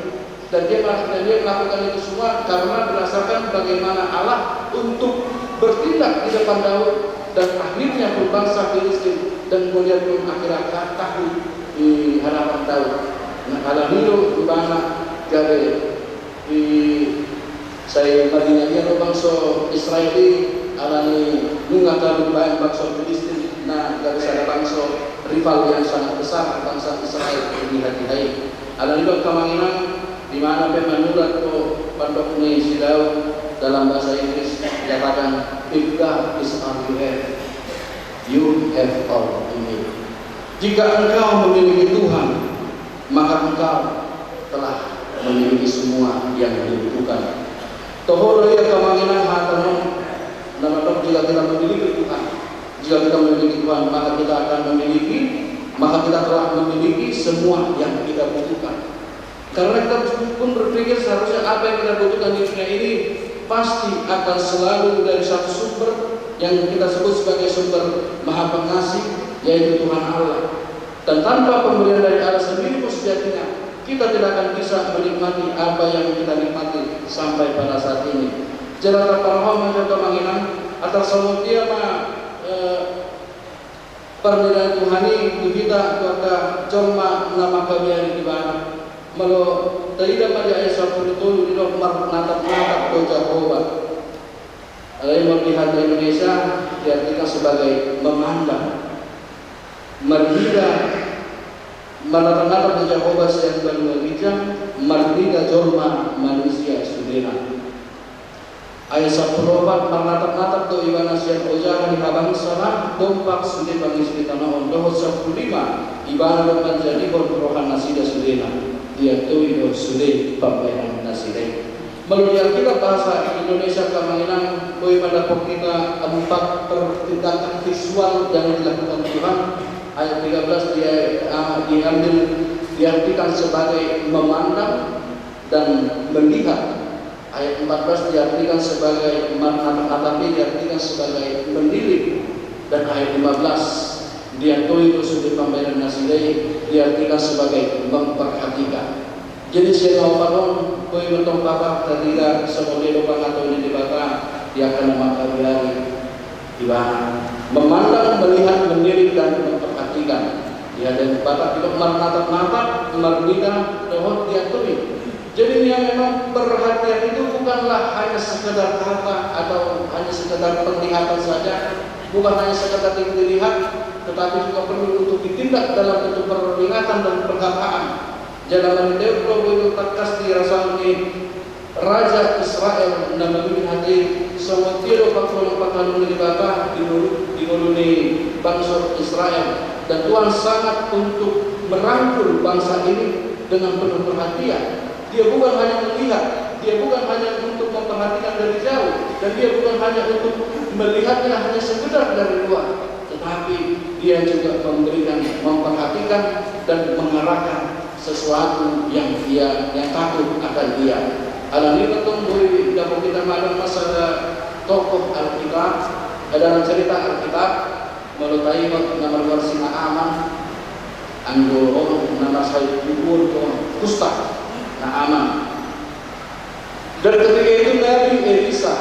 Dan dia, dan dia melakukan itu semua karena berdasarkan bagaimana Allah untuk bertindak di depan Daud, dan akhirnya pun bangsa Filistin dan Goliat pun akhirnya takut di hadapan Daud. Nah, alani i do ibana gabe i sai marnianian do bangso Israel i, alani nunga tarbahen bangso Filistin na gabe sada bangso rival yang sangat besar bangsa Israel di hatiha i. Alani i do, angka amang inang, di mana pe manurat do pandok ni si Daud, dalam bahasa Inggris dikatakan, "If God is on your head, you have all you need." Jika engkau memiliki Tuhan, maka engkau telah memiliki semua yang dibutuhkan. Toho do i, angka amang inang, hata on na mandok, jika kita memiliki Tuhan, jika kita memiliki Tuhan, maka kita akan memiliki, maka kita telah memiliki semua yang kita butuhkan. Karena kita pun berpikir seharusnya apa yang kita butuhkan di dunia ini pasti akan selalu dari satu sumber yang kita sebut sebagai sumber Maha Pengasih, yaitu Tuhan Allah. Dan tanpa pemberian dari Allah sendiri pun sejatinya kita tidak akan bisa menikmati apa yang kita nikmati sampai pada saat ini. Jala tarparhau ma jo, angka amang inang, atas songon dia ma, eh, parnidaan Tuhan i tu hita, tu angka jolma na mangkabiari ibana. Molo taida ma di ayat sampulu tolu, didok marnatap-natap do Jahowa. Alai molo di hata Indonesia diartikan sebagai memandang. Marnida, marnatap-natap do Jahowa sian banua ginjang, marnida jolma manisia sudena. Ayat sampulu opat, marnatap-natap do ibana sian ojahan ni habangsanan dompak sude pangisi ni tano on, dohot sampulu lima, ibana do manjadihon rohanasida sudena, diantoi do sude pambahenannasida i. Molo di Alkitab bahasa Indonesia, angka amang inang, boi mandapot hita empat pertindakan visual yang dilakukan Tuhan. Ayat tiga belas dia, ah, diambil, diartikan sebagai memandang dan melihat. Ayat empat belas diartikan sebagai menatap-natapi, diartikan sebagai menilik. Dan ayat lima belas, diantoi do sude pambahenannasida i, Diartikan sebagai memperhatikan. Jadi sian na opat on, boi ma antong Bapak tarida songon dia do pangato ni Debata di angka na mangkabiari ibana. Memandang, melihat, menilik, dan memperhatikan. Ia dan Batak itu marnatap-natap, marnida, dohot diatui. Jadi nian memang perhatian itu bukanlah hanya sekedar kata atau hanya sekedar penglihatan saja, bukan hanya sekedar dilihat, tetapi juga perlu untuk ditindak dalam bentuk peringatan dan perkataan. Jala marhite on do boi tangkas dirasahon ni raja Israel na mamimpin hata i, songon dia do pangkaholongan ni Debata di ngolu, di ngolu ni bangso Israel. Dan Tuhan sangat untuk merangkul bangsa ini dengan penuh perhatian. Dia bukan hanya melihat, dia bukan hanya untuk memperhatikan dari jauh, dan dia bukan hanya untuk melihatnya hanya sekedar dari luar, tetapi dia juga memberikan, memperhatikan, dan mengarahkan sesuatu yang dia, yang takut akan dia. Alani i antong boi dapot hita ma adong sada tokoh Alkitab, ada dalam cerita Alkitab, molo taingot na margoar si Naaman, anggo on na marsahit tubuan do kusta Naaman. Dan ketika itu Nabi Elisa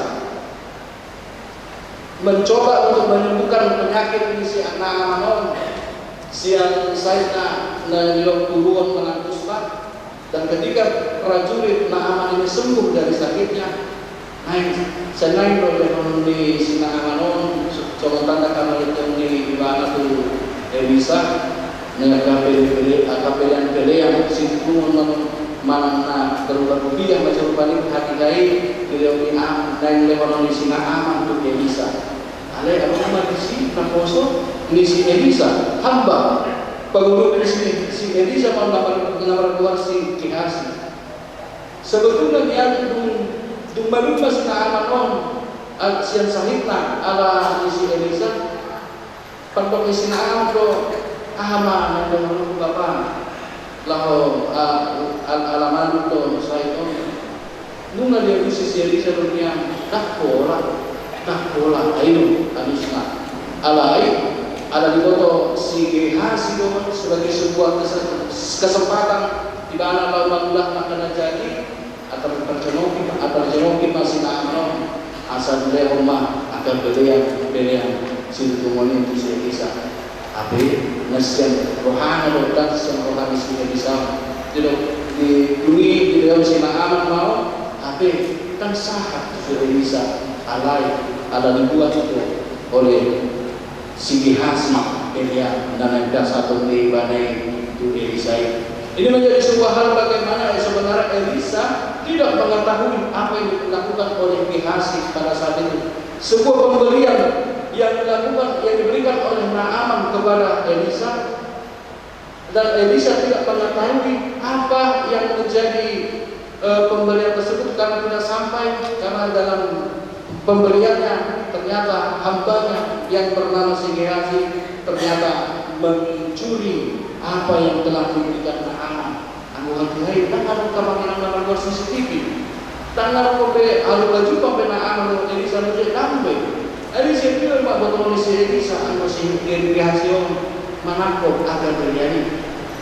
mencoba untuk menyembuhkan penyakit ni si Naaman on, sian sahitna na nidok tubuan manang kusta. Dan ketika prajurit Naaman ini sembuh dari sakitnya, naeng, sai naeng do lehon ni si Naaman on songon tanda hamarlian ni ibana tu Elisa, na angka pele-, pele-, angka pelean-pelean, sintuhon manang, manang na berupa rupiah, macam rupa ni hatiha i, dilehon ni Naaman, naeng lehon ni si Naaman tu Elisa. Alai adong ma disi naposo ni si Elisa, hamba, pangulu ni si, si Elisa ma na mar-, na margoar si Gehasi. Sebetulna nian dung, dung malum ma si Naaman on, a, sian sahitna ala ni si Elisa, pandok ni si Naaman do, aha ma na nidok bapa, laho, a, al-, ala malum do sahit on. Nunga dialusi si Elisa do nian, ndang pola, ndang pola, ai do alusna. Alai, ala diboto si Gehasi do sebagai sebuah kese-, kesempatan, ibana laho mangulahon angka na jadi, atar tarjanoki, atar tarjanoki ma si Naaman on, asa dilehon ma angka pelean, pelean sintuhon i tu si Elisa. Hape, na sian rohana do, ndang sian roha ni si Elisa. Jadi, di, dung i dilehon si Naaman ma on, hape, ndang sahat tu si Elisa, alai, ala dibuat do oleh si Gehasi pelean na naeng dasaton ni ibana i tu Elisa i. Ini menjadi sebuah hal bagaimana, eh, sebenarnya Elisa tidak mengetahui apa yang dilakukan oleh Gehasi pada saat itu. Sebuah pemberian yang dilakukan, yang diberikan oleh Naaman kepada Elisa, dan Elisa tidak mengetahui apa yang menjadi, eh, pemberian tersebut karena tidak sampai, karena dalam pemberiannya ternyata hambanya yang bernama si Gehasi ternyata mencuri apa yang telah diberikan Naaman. Anggo hatiha i, ndang adong hamu inang na margoar C C T V. Ndang adong be, alu baju pe Naaman dohot Elisa muse, ndang be. Jadi sian dia ma botohon ni si Elisa, anggo si Gehasi on manangko angka pelean i.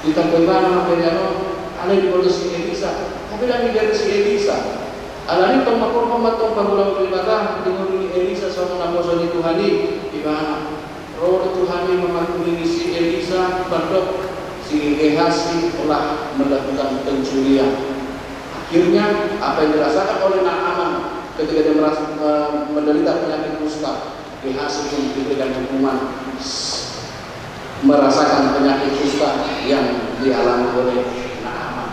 Ditangko ibana ma pelean on, alai diboto si Elisa, tapi ndang digabe si Elisa. Alani i antong mangkorhon ma antong pangulahon ni Debata di ngolu ni Elisa songon naposo ni Tuhan i, ibana. Ro do Tuhan i mangalului si Elisa, mandok si Gehasi telah melakukan pencurian. Akhirnya, apa yang dirasakan oleh Naaman ketika dia merasa, eh, menderita penyakit kusta, Gehasi pun diberikan hukuman merasakan penyakit kusta yang dialami oleh Naaman.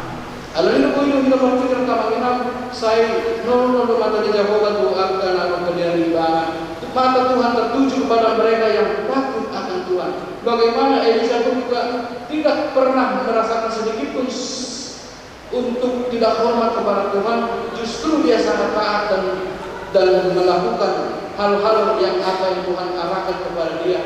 Alani i do boi do hita marpikir, hamu inang, sai nol nol do mata ni Jahowa tu angka na mangalean ibana. Mata Tuhan tertuju kepada mereka yang takut akan Tuhan. Bagaimana Elisa pun juga tidak pernah merasakan sedikit pun s-, untuk tidak hormat kepada Tuhan, justru dia sangat taat dan, dan melakukan hal-hal yang apa yang Tuhan arahkan kepada dia.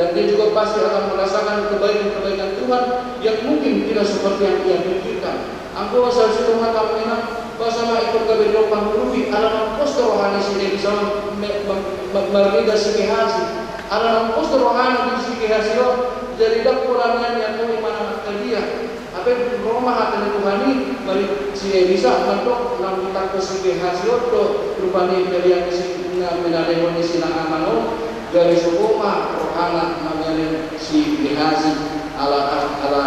Dan dia juga pasti akan merasakan kebaikan-kebaikan Tuhan yang mungkin tidak seperti yang ia pikirkan. Anggo sahat situhuna, hamu inang, boasa ma ingkon gabe didok manguluhi, ala naung pos do roha ni si Elisa on me-, me-, me-, marnida si Gehasi. Ala naung pos do rohana di si Gehasi on, Jadi ndang pola nian ia tu i manang angka dia. Hape ro ma hata ni Tuhan i, mari si Elisa mandok, naung ditangko si Gehazi on do rupani pelean ni si na pinalehon ni si Naaman on, gabe sogo ma rohana mamiale si Gehazi, ala, ala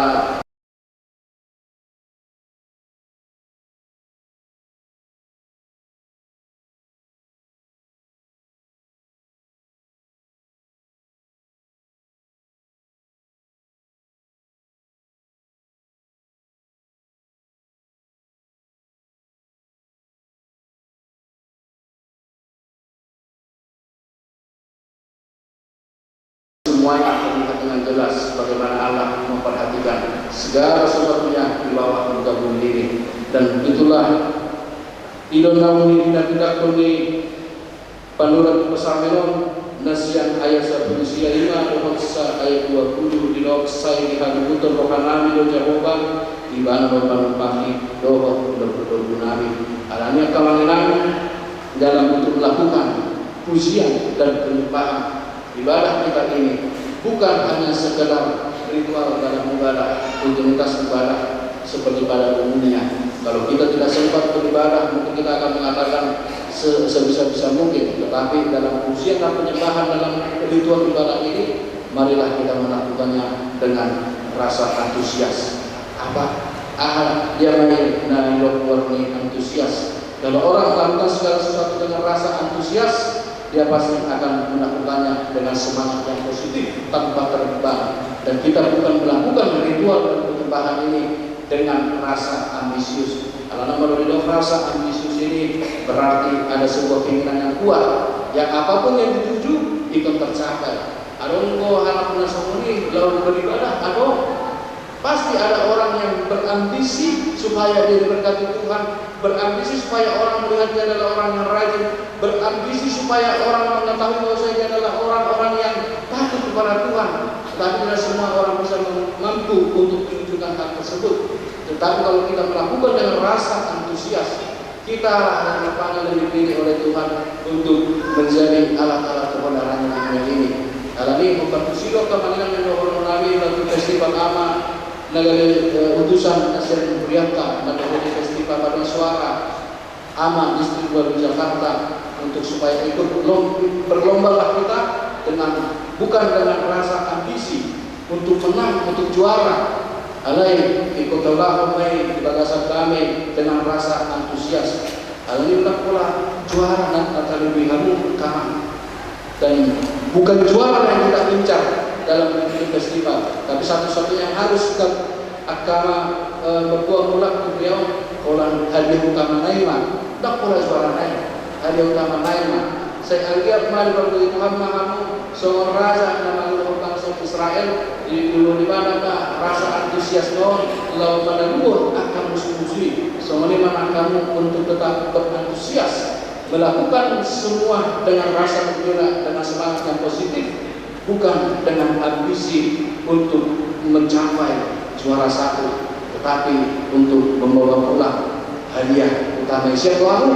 Semuanya terlihat dengan jelas bagaimana Allah memperhatikan segala sesuatunya di bawah genggaman diri. Dan itulah idon naung nipinapinapkon ni panurat Psalmen on, na sian ayat sampulu sia lima dohot sa ayat dua pulu, didok sai dihaguguthon rohanami do Jahowa, Ibana do panumpangi dohot lombu-lombu nami. Alani i angka amang inang, dalam untuk melakukan pujian dan penyembahan, ibadah kita ini bukan hanya sekedar ritual dalam ibadah, rutinitas ibadah seperti pada umumnya. Kalau kita tidak sempat beribadah, mungkin kita akan mengatakan se-, sebisa-bisa mungkin. Tetapi dalam pujian dan penyembahan dalam ritual ibadah ini, marilah kita melakukannya dengan rasa antusias. Apa? Aha dia main na dilokuan ni antusias? Kalau orang melakukan segala sesuatu dengan rasa antusias, dia pasti akan melakukannya dengan semangat yang positif, tanpa terbebani. Dan kita bukan melakukan ritual dan penyembahan ini dengan rasa ambisius. Alana molo didok rasa ambisius ini berarti ada sebuah keinginan yang kuat, yang apapun yang dituju, ikon tercapai. Adong do halak na songon i laho beribadah, adong. Pasti ada orang yang berambisi supaya dia diberkati Tuhan, berambisi supaya orang melihat dia adalah orang yang rajin, berambisi supaya orang mengetahui bahwa dia adalah orang-orang yang takut kepada Tuhan. Tetapi tidak semua orang bisa mem-, mampu untuk menunjukkan hal tersebut. Tetapi kalau kita melakukan dengan rasa antusias, kita yang rupanya dipilih oleh Tuhan untuk menjadi alat-alat kebenaran di dunia ini. Alani i, mangkatusi do angka amang inang, dohononnami, bagi festival Ama na gabe, eh, utusan na sian hurianta na dohot di festival paduan suara Ama Distrik Waluya Jakarta, untuk supaya ikut lom-, berlombalah kita dengan, bukan dengan rasa ambisi untuk menang, untuk juara. Alai ingkon taulahon ma i di bagasan dame dengan rasa antusias. Alani i ndang pola juara na, na talului hamu angka amang. Dan bukan juara yang kita incar dalam mengikuti festival, tapi satu-satunya yang harus kita angka amang, eh, berbuat mulak di beliau, holan hadiah utama na i ma, ndang pola juara na i, hadiah utama na i ma. Sai anggiat ma dipargogoi Tuhan ma hamu songon raja na mangalehon bangso Israel, di, di jolo ni ibana ma rasa antusias on laho manaluhon angka musu-musu i. Songon i ma nang hamu untuk tetap berantusias, melakukan semua dengan rasa gembira, dengan semangat yang positif, bukan dengan ambisi untuk mencapai juara satu, tetapi untuk membawa pulang hadiah utama. Siap do hamu?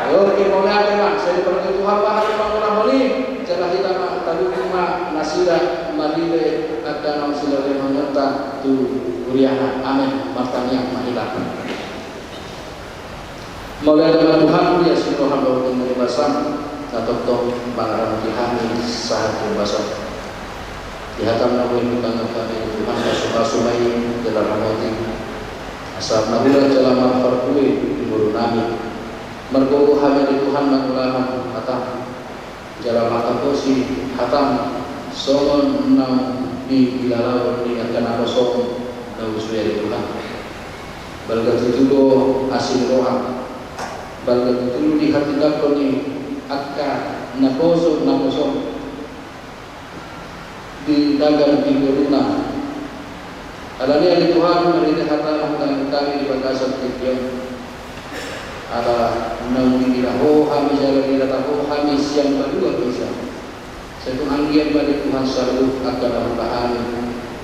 Oke, mauliate ma. Sai dipargogoi Tuhan ma hami mangulahon i, jala hita ma tadukung ma nasida marhite angka naung silehononta tu huriana. Amen. Martangiang ma hita. Mauliate ma Tuhan, di asi ni roham dohot inna ni basam, na tongtong mangaramoti hami sahat tu basam. Di hatam na boi hutangihon hami, Tuhan, pasu-pasu ma i jala ramoti, asa marurat jala marparbue di ngolunami. Margogo hami ale Tuhan mangulahon hatam, jala manghaposi hatam songon naung di, di lalaon ni angka naposom na uju i ale Tuhan. Balga tutu do asi ni roham, balga tutu do di hatindangkon ni angka naposo, naposom di tagan di ngoluna. Alani i ale Tuhan, marhite hatam hutangihon hami di bagasan tingki on. Ala naung diida Ho hami jala diida Ho hami sian banua bisa. Sai tung anggiat ma ale Tuhan saluhut angka na hula hami,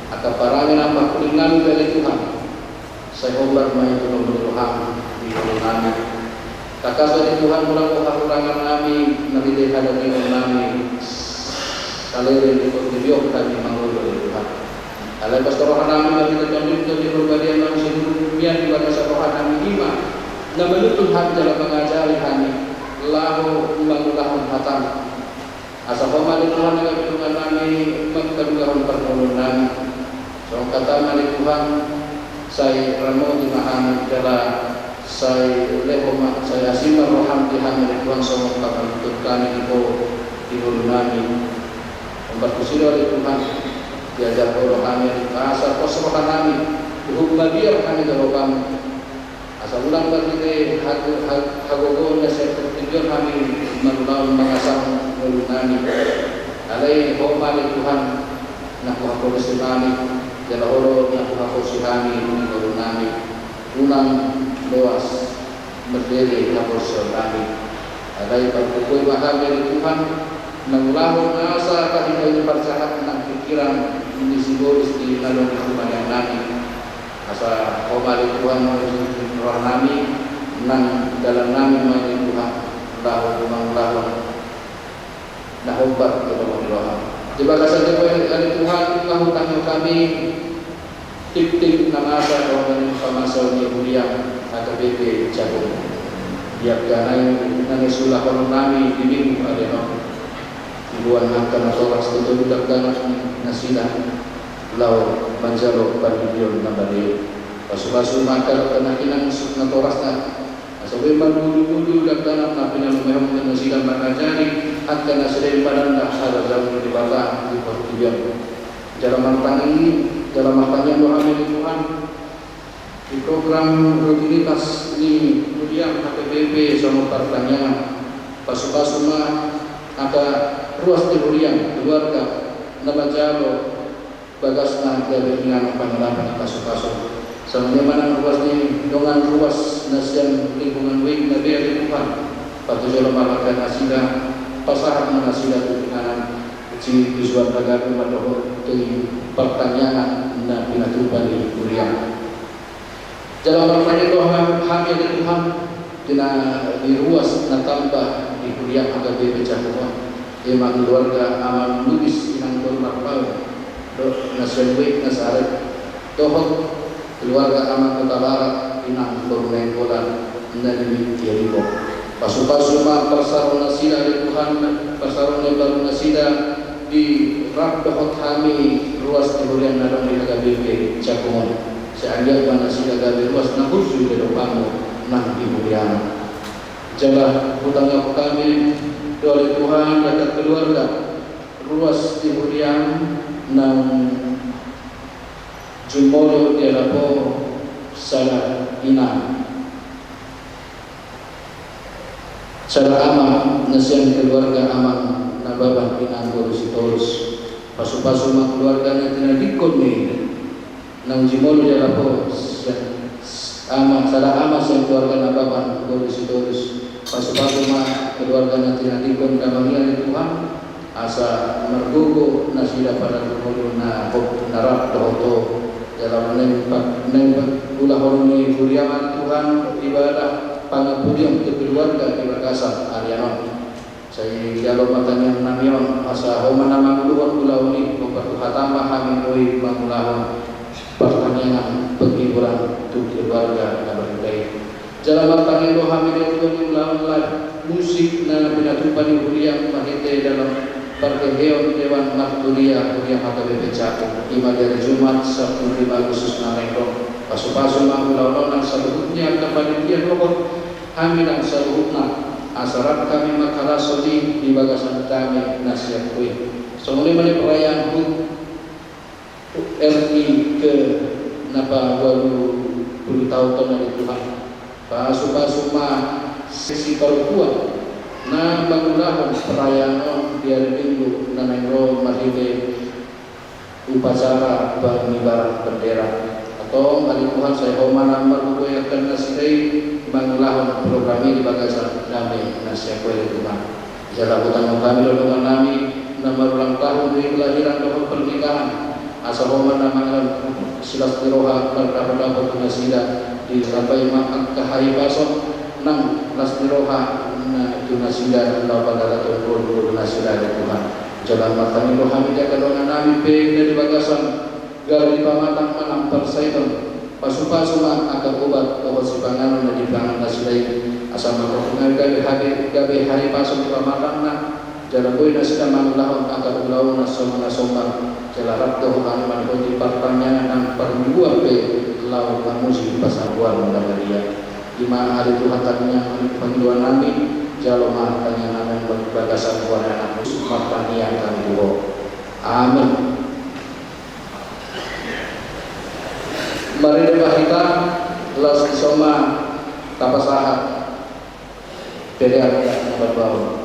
angka parange na pangkuling nami ale Tuhan, sai hombar ma i tu lomo ni roham di ngolunami. Tangkas ale Tuhan, molo adong hahurangan nami marhite hadation nami, saleleng di portibi on hami mangolu ale Tuhan. Alai pos roha nami marhite Tondim, Tondi Porbadia, naung sidunia di bagasan roha nami, i ma na manuntun hami jala mangajari hami laho mangulahon hatam. Asa Ho ma ale Tuhan na gabe dongan nami mangkadungahon parngoluon nami. Songon hatam ale Tuhan, sai ramoti ma hami jala sai lehon ma, sai asi ma roham di hami ale Tuhan, songon pamanuntut hami di Ho di ngolu nami. Hombar tusi do ale Tuhan, diajar Ho do hami asa pos roha nami, huhut mabiar hami dohot Ho. Asa unang marhite hago-, ha-, hagogoon na sian portibi on hami mangulahon mangasahon ngolu nami. Alai Ho ma ale Tuhan na huhaporus hami, jala Ho do na huhaporus hami di ngolu nami. Unang loas marlele haporseaon nami. Alai pargogoi ma hami ale Tuhan, mangulahon asa tahinangi parsahat nang pingkiran ni sibolis di na adong di hubalian nami. Asa Ho ma ale Tuhan na manjou roha nami, nang dalan nami ma ale Tuhan, laho mangulahon na hombar tu roha ni roha. Di bagasan ni Ho ale Tuhan, laho tangihon hami titik na masa dohot na naeng pamasaon ni huriam H K B P Cakung. Di angka na naeng siulahonon nami di minggu ari on, iboan angka natoras tu tondi dangdanak nasida laho manjalo pandidion na bale. Pasupasu ma angka na hinan natorasna, asa boi marmudurudur dangdanak na pinalumehon nasida mangajari angka nasida i mananda harajaon ni Debata di portibi on. Jala martangi-, jala martangiang do hami ale Tuhan, di program rutinitas ni huriam H K B P songon partangiangan. Pasupasu ma angka ruas ni huriam, keluarga na manjalo bagasna gabe inganan pangalapan, pasupasu. Songon i ma nang ruas ni dongan ruas na sian lingkungan W I K na be ale Tuhan, patujolo ma angka nasida, pasahat ma nasida tu inganan sipisuan na gabe mandok tu partangiangan na pinatupa ni huriam. Jala martangiang do ha-, hami ale Tuhan, di na, di ruas na tamba di huriam H K B P Cakung on, i ma keluarga Amang Lubis, Inang Dor Marpaung, dohot na sian W I K na sahat, dohot keluarga Amang Hutabarat, Inang Dor Nainggolan, na di Minggu Tiaribok. Pasupasu ma parsarohon nasida ale Tuhan, parsarohon na baru nasida di rap dohot hami ruas ni huriam na adong di H K B P Cakung on. Sai anggiat ma nasida gabe ruas na burju di adopanmu nang di huriam. Jala hutangihon hami do ale Tuhan di angka keluarga ruas ni huriam naung jumolo dialap Ho, sada ina, sada ama na sian keluarga Amang Nababan, Inang Boru Sitorus. Pasupasu ma keluarga na tinadingkon ni naung jumolo dialap Ho, sian ama, sada ama sian keluarga Nababan, Boru Sitorus. Pasupasu ma keluarga na tinadingkon damang i ale Tuhan, asa margogo nasida pada jumolo na hop na rap dohot Ho. Jala naeng pa-, naeng pa-, ulahonon ni huriam ale Tuhan ibadah pangampudion tu keluarga di bagasan ari on. Sai jalo ma tangiang nami on, asa Ho ma na manguluhon ulaon i, hombar tu hatam ma hami boi mangulahon partangiangan penghiburan tu keluarga na berita i. Jala martangiang do hami di angka ulaon live musik na pinatupa ni huriam marhite dalan parheheon dewan marturia huriam H K B P Cakung, i ma di ari Jumat, Sabtu lima Agustus na naeng ro. Pasupasu ma ulaon on nang saluhutna angka panitia dohot hami nang saluhutna, asa rap hami mangkalashon i di bagasan dame na sian Ho i. Songon i ma di perayaan hut R I ke na paualu pulu taon on ale Tuhan. Pasupasu ma seksi parompuan na mangulahon perayaan on di ari Minggu na naeng ro marhite upacara pengibaran bendera. Antong ale Tuhan, sai Ho ma na margogo i, angka nasida i mangulahon program i di bagasan dame na sian Ho i ale Tuhan. Jala hutangihon hami do dongan nami na marulang tahun di kelahiran dohot pernikahan, asa Ho ma na mangalehon silas ni roha mardapotdapot tu nasida, ditambai ma angka hahipason nang las ni roha na tu nasida, laho pangalaton ngolungolu nasida ale Tuhan. Jala martangiang do hami di angka dongan nami pe na di bagasan gabe di pamatang manang parsahiton, pasupasu ma angka obat dohot sipanganon na dipangan nasida i, asa marhite nami gabe haripason di pamatangna, jala boi nasida mangalehon angka ulaon na somal na somal, jala rap do hami manghorhon partangiangan nang parmingguan pe laho mamuji pasamuan na badia. I ma ale Tuhan tangiang nami, pangidoan nami, jalo ma tangiang nami di bagasan goar ni Anakmu, martangiang hami tu Ho. Amen. Marende ma hita, laos dison ma tapasahat pelean na baru-baru.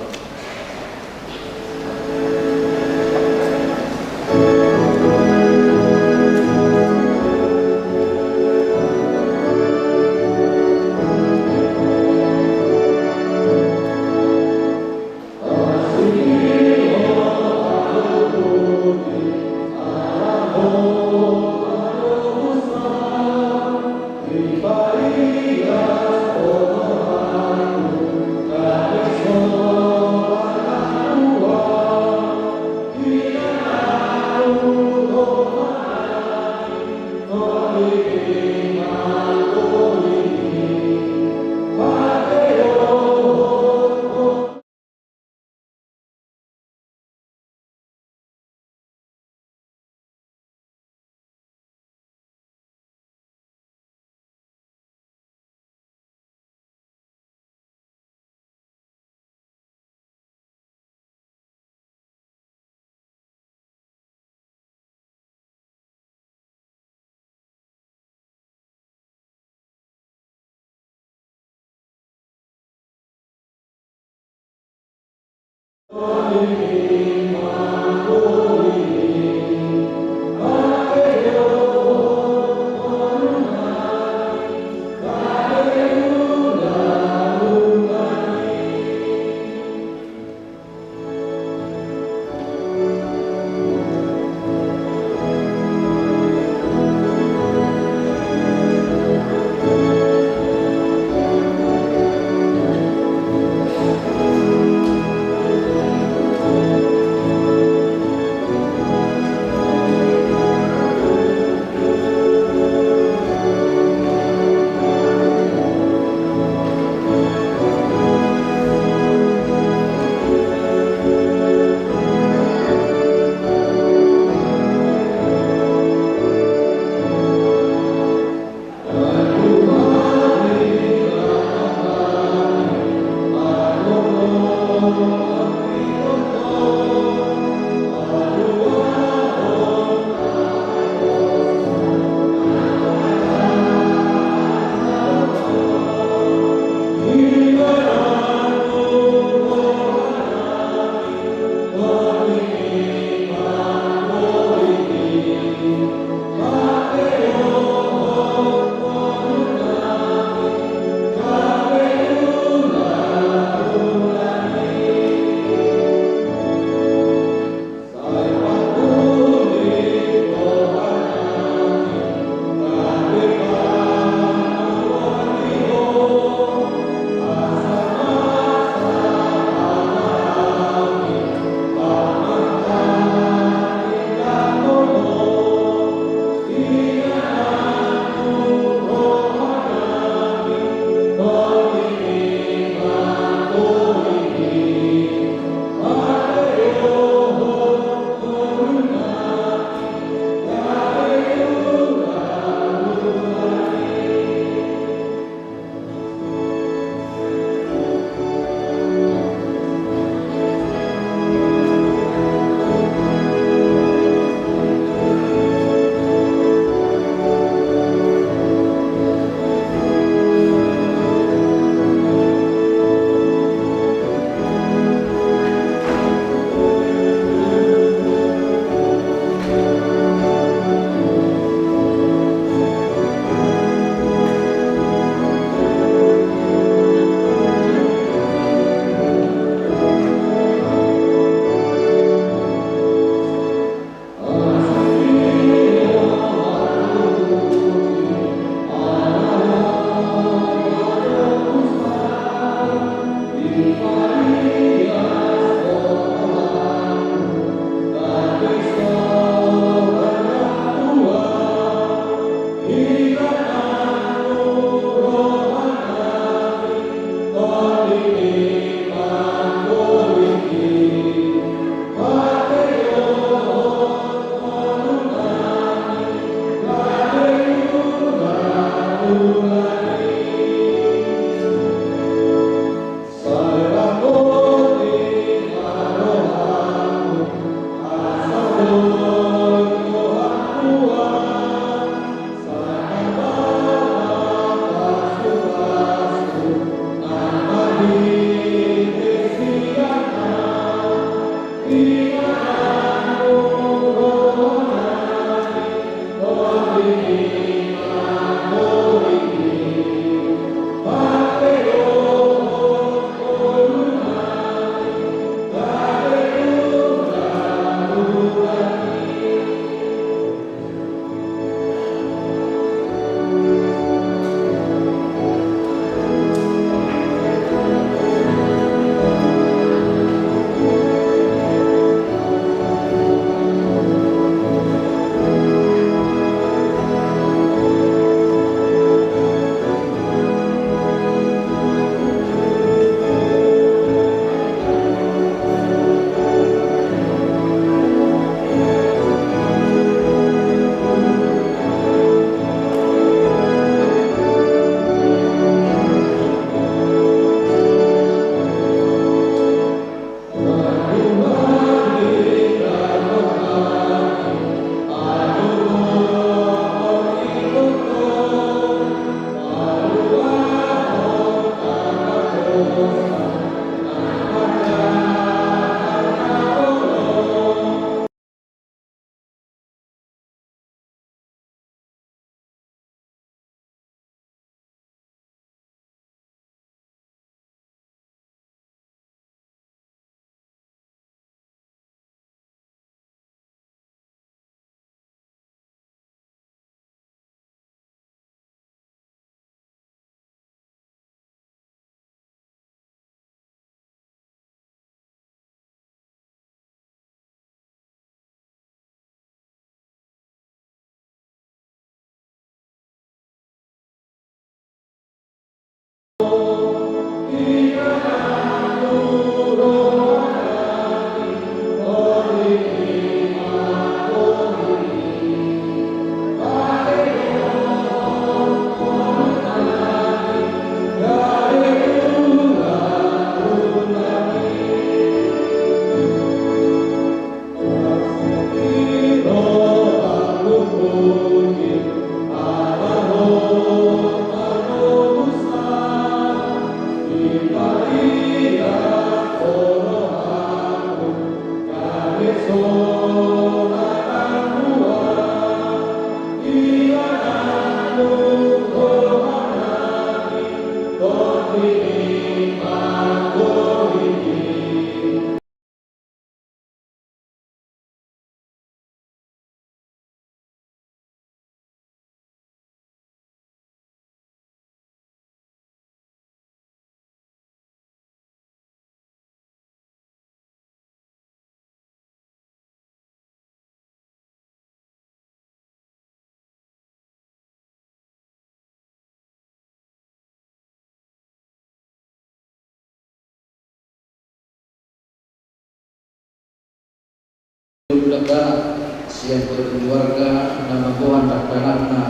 Dakdanak sian keluarga na mamboan dakdanakna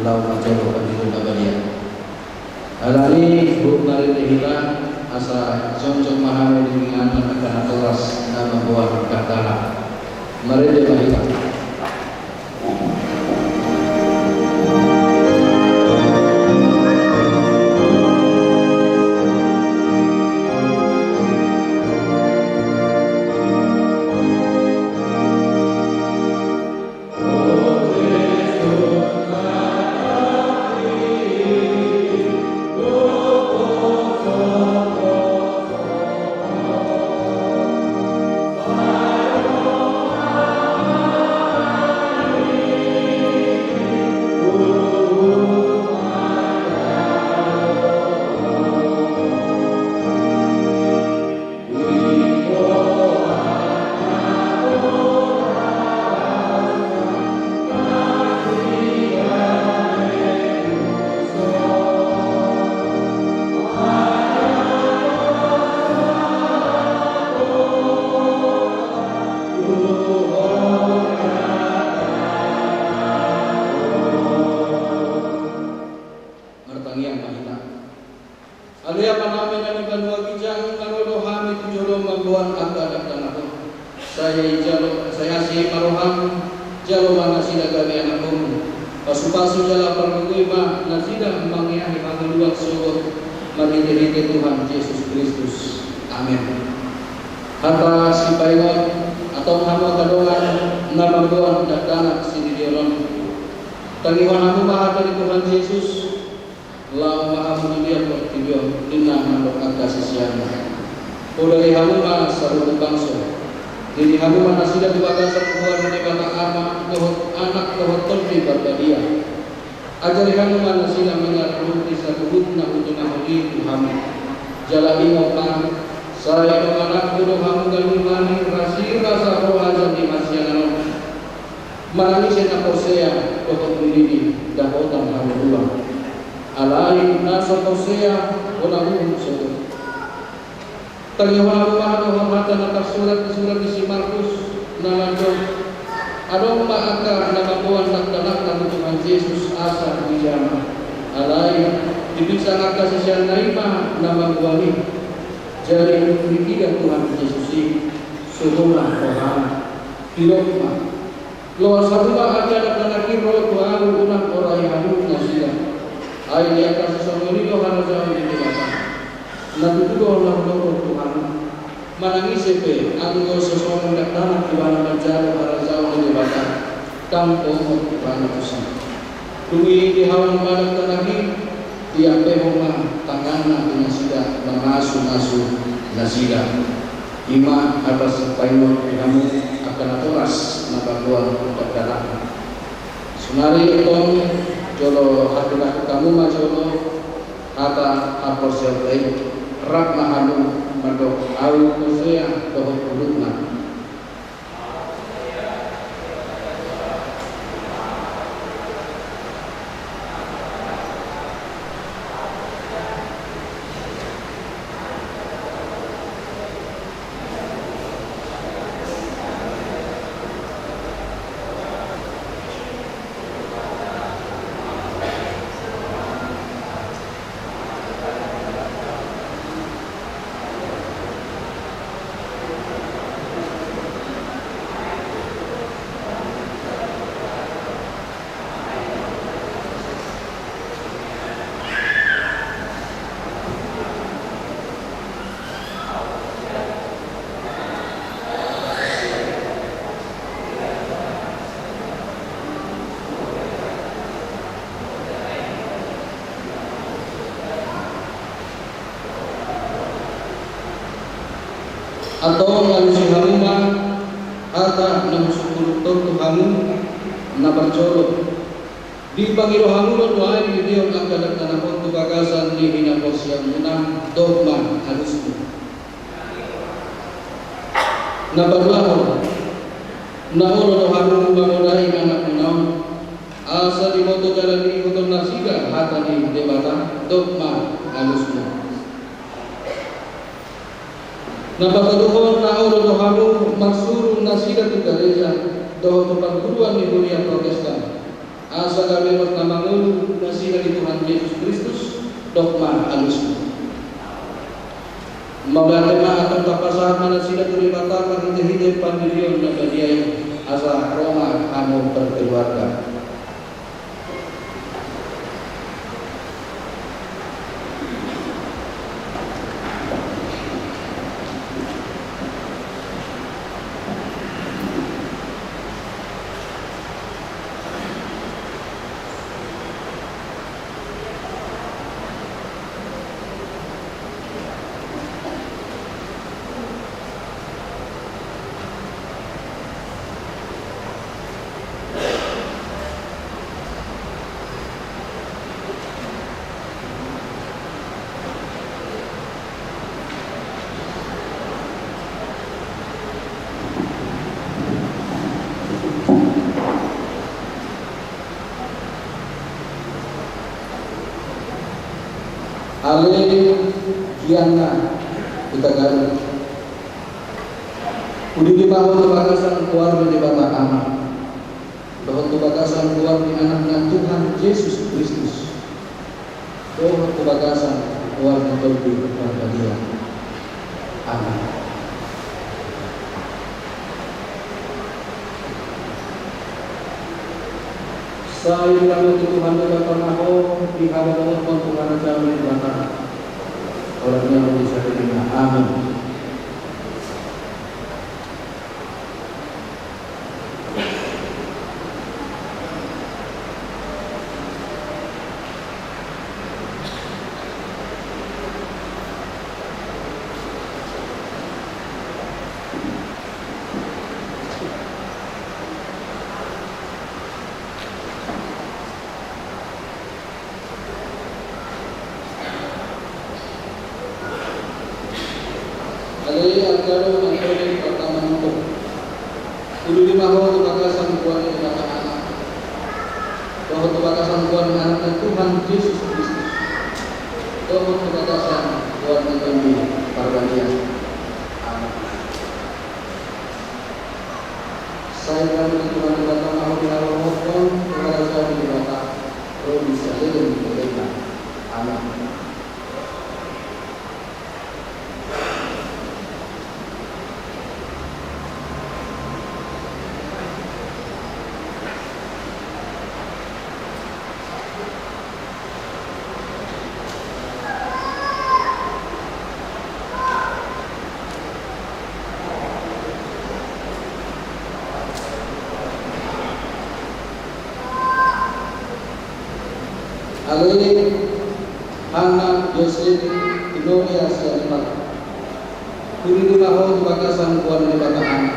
laho manjalo pangkirim na badia. Alani i, huhut marende hita asa jongjong ma hami di inganan angka natoras na mamboan dakdanak. Marende ma hita. Martangiang ma hita. Ale Amanami na di banua ginjang, na ro do hami tu jolo mamboan angka dakdanak on. Sai jalo, sai asi ma roham, jalo ma nasida gabe anakmu. Pasupasu jala pargogoi ma nasida mangeahi hangoluan sogot marhitehite Tuhan Jesus Kristus. Amen. Hata sipaingot. Antong hamu angka dongan na mamboan dakdanak sididion on, tangihon hamu ma hata ni Tuhan Jesus. Laho ma hamu tu dia portibi on, ninna mandok angka siseanna. Podari hamu ma saluhut bangso. Didi hamu ma nasida tu bagasan goar ni Debata Ama dohot Anak dohot Tondi Parbadia. Ajari hamu ma nasida manjalo tonti saluhutna hutumahon i tu hamu. Jala ingot ma, sai dongananku do hamu ganup nami, rasirasa roha jala hasiangan on. Manang ise na porsea dohot nilidi dapotan hangoluan. Alai na so porsea hona uhum sogot. Tangihon hamu ma dohot hata na tarsurat di surat ni si Markus na mandok: Adong ma angka na mamboan dakdanakna tu Tuhan Jesus asa dijama. Alai dipinsang angka siseanna i ma na mamboan i. Jadi dung diida Tuhan Jesus i, sohona rohana. Didok ma: Loas hamu ma angka dakdanak i ro tu ahu, unang orai hamu nasida. Ai di angka sisongon i do harajaon ni Debata. Na tutu do na hudok tu hamu. Manang ise pe anggo so songon dakdanak ibana manjalo harajaon ni Debata, ndang tongon ibana tusi. Dung i dihaon ma dakdanak i, diampehon ma tanganna tu nasida mamasumasu nasida. I ma hata sipaingot di hamu angka natoras na mamboan dakdanak. Saonari antong jolo hatindangkon hamu ma jolo hata haporseaonta i, rap ma hamu mandok: Ahu porsea dohot ulungna. Antong alusi hamu ma hata na husungkunhon tu hamu na parjolo. Dipangido hamu do nuaeng dilehon angka dakdanak on tu bagasan ni hinaporseaonmuna, dok ma alusmu. Na paduahon, na olo do hamu mamodai anakmuna on, asa diboto jala diihuthon nasida hata ni Debata, dok ma alusmu. Na patoluhon, na olo do hamu marsuru nasida tu gareja dohot tu parguruan ni huria Protestan, asa gabe ros na mangolu nasida di Tuhan Jesus Kristus, dok ma alusmu. Mauliate ma, antong tapasahat ma nasida tu Debata marhitehite pandirion na badia i, asa ro ma hamu berkeluarga. Ale Gianna Hutagalung, hulului ma ho tu bagasan goar ni Debata Ama, dohot tu bagasan goar ni Anakna Tuhan Jesus Kristus, dohot tu bagasan goar ni Tondi Parbadia. Amen. Sai diramoti Tuhan Debata na ho di hamu, dohot tu harajaon ni Debata. Holan ia ro di salelengna. Amen. Ale Arcado Antoni Pertamanoto, hulului ma ho tu bagasan goar ni Debata Ama, dohot tu bagasan goar ni Anakna Tuhan Jesus Kristus, dohot tu bagasan goar ni Tondi Parbadia. Amen. Sai diramoti Tuhan Debata na ho di hamu, dohot tu harajaon ni Debata, ro di saleleng ni lelengna. Amen. Ale Hanna Josep Gloria Sianipar, hulului ma ho tu bagasan goar ni Debata Ama,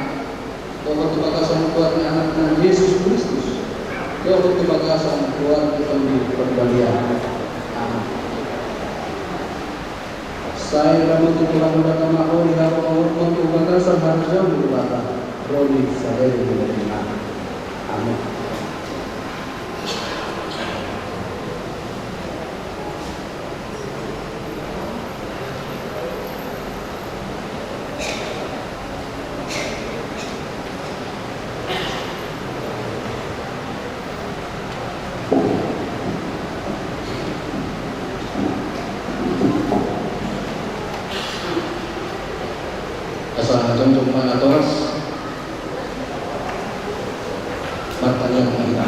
dohot tu bagasan goar ni Anakna Jesus Kristus, dohot tu bagasan goar ni Tondi Parbadia. Amen. Sai diramoti Tuhan Debata na ho di hamu, dohot tu bagasan harajaon ni Debata, ro di saleleng ni lelengna. Amen. Asa jongjong ma natoras. Martangiang ma hita.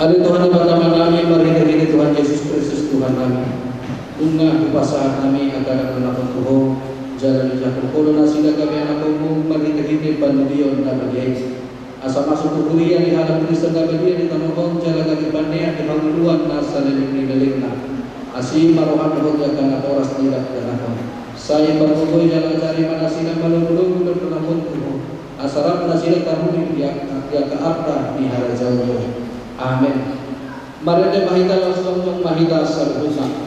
Ale Tuhan Debata Ama nami, marhitehite Tuhan Jesus Kristus Tuhan nami, nunga hupasahat hami angka dakdanak on tu Ho, jala dijangkon Ho do nasida gabe anakkonmu marhitehite pandidion na badia i. Asa masuk tu huria ni halak Kristen na badia di tano on, jala gabe panean di hangoluan na saleleng ni lelengna. Asi ma roham dohot angka natoras ni dakdanak on. Sai pangogoi jala ajari ma nasida malogulogu dohot mangondut tu Ho, asa rap nasida taruli di angka, di angka arta ni harajaonMu. Amen. Marende ma hita, laos tongtong ma hita saluhutna.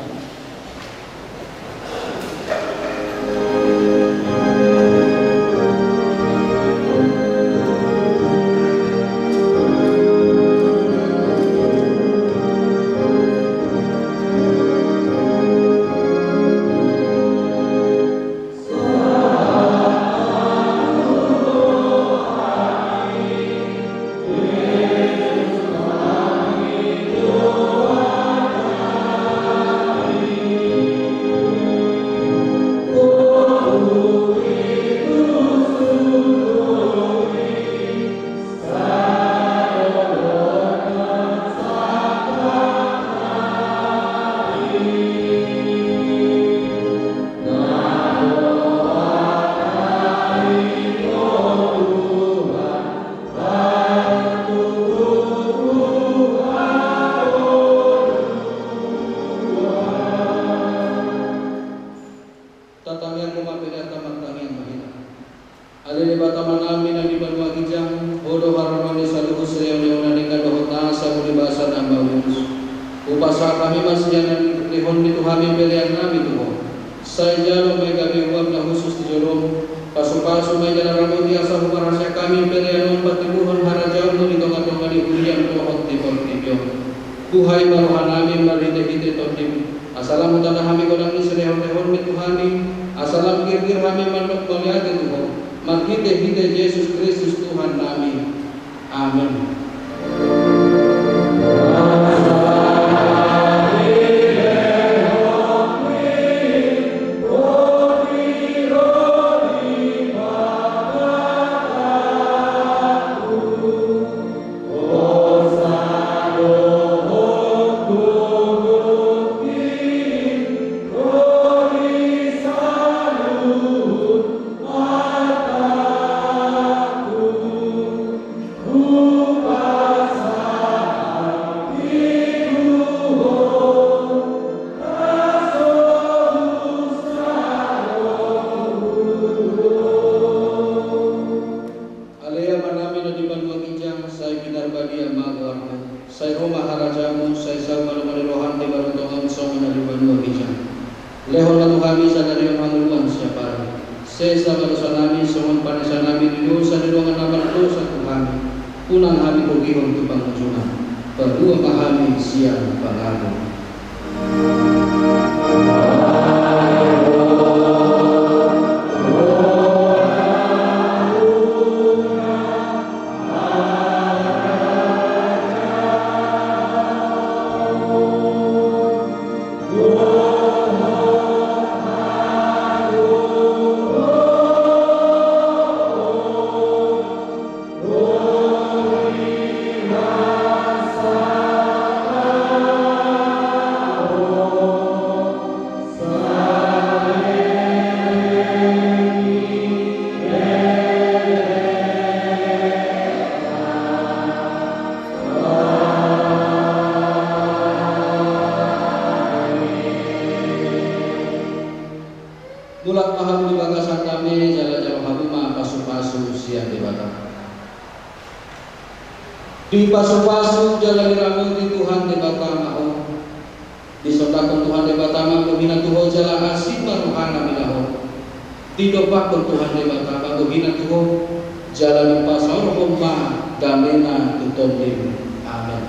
Tatangiang ma, pelean ma, tangiang ma hita. Ale Debata Amanami na di banua ginjang, Ho do haroroan ni saluhut sileonleonan, denggan dohot nasa buni basa na mauliutus. Hupasahat hami ma sian na nilehonMi tu hami peleannami tu Ho. Sai jalo ma i gabe uap na hushus di jolom, pasupasu ma i jala ramoti asa huparhaseang hami pelean on patimbulhon harajaonMu di tongatonga ni huria dohot di portibi on. Buhai ma rohanami marhitehite TondiM, asa lam hutanda hami godang ni silehonlehonMi tu hami, asa lam girgir hami mandok mauliate tu Ho, marhitehite Jesus Kristus Tuhannami. Amen. Ale Amanami na di banua ginjang, sai pinarbadia ma goarMu, sai ro ma harajaMu, sai saut ma lomo ni rohaM di banua tonga on songon na di banua ginjang. Lehon ma tu hami sadari on hangoluan siapari. Sesa ma dosanami songon panesanami di dosa ni dongan na mardosa tu hami. Unang hami togihon tu pangunjunan. Palua ma hami sian pangago. Mulak ma hamu di bagasan dame, jala jalo hamu ma pasupasu sian Debata. Dipasupasu jala diramoti Tuhan Debata ma ho. Disondangkon Tuhan Debata ma bohina tu ho jala asing ma rohana mida ho. Didompakkon Tuhan Debata ma bohina tu ho jala dipasaorhon ma damena tu tondim. Amen.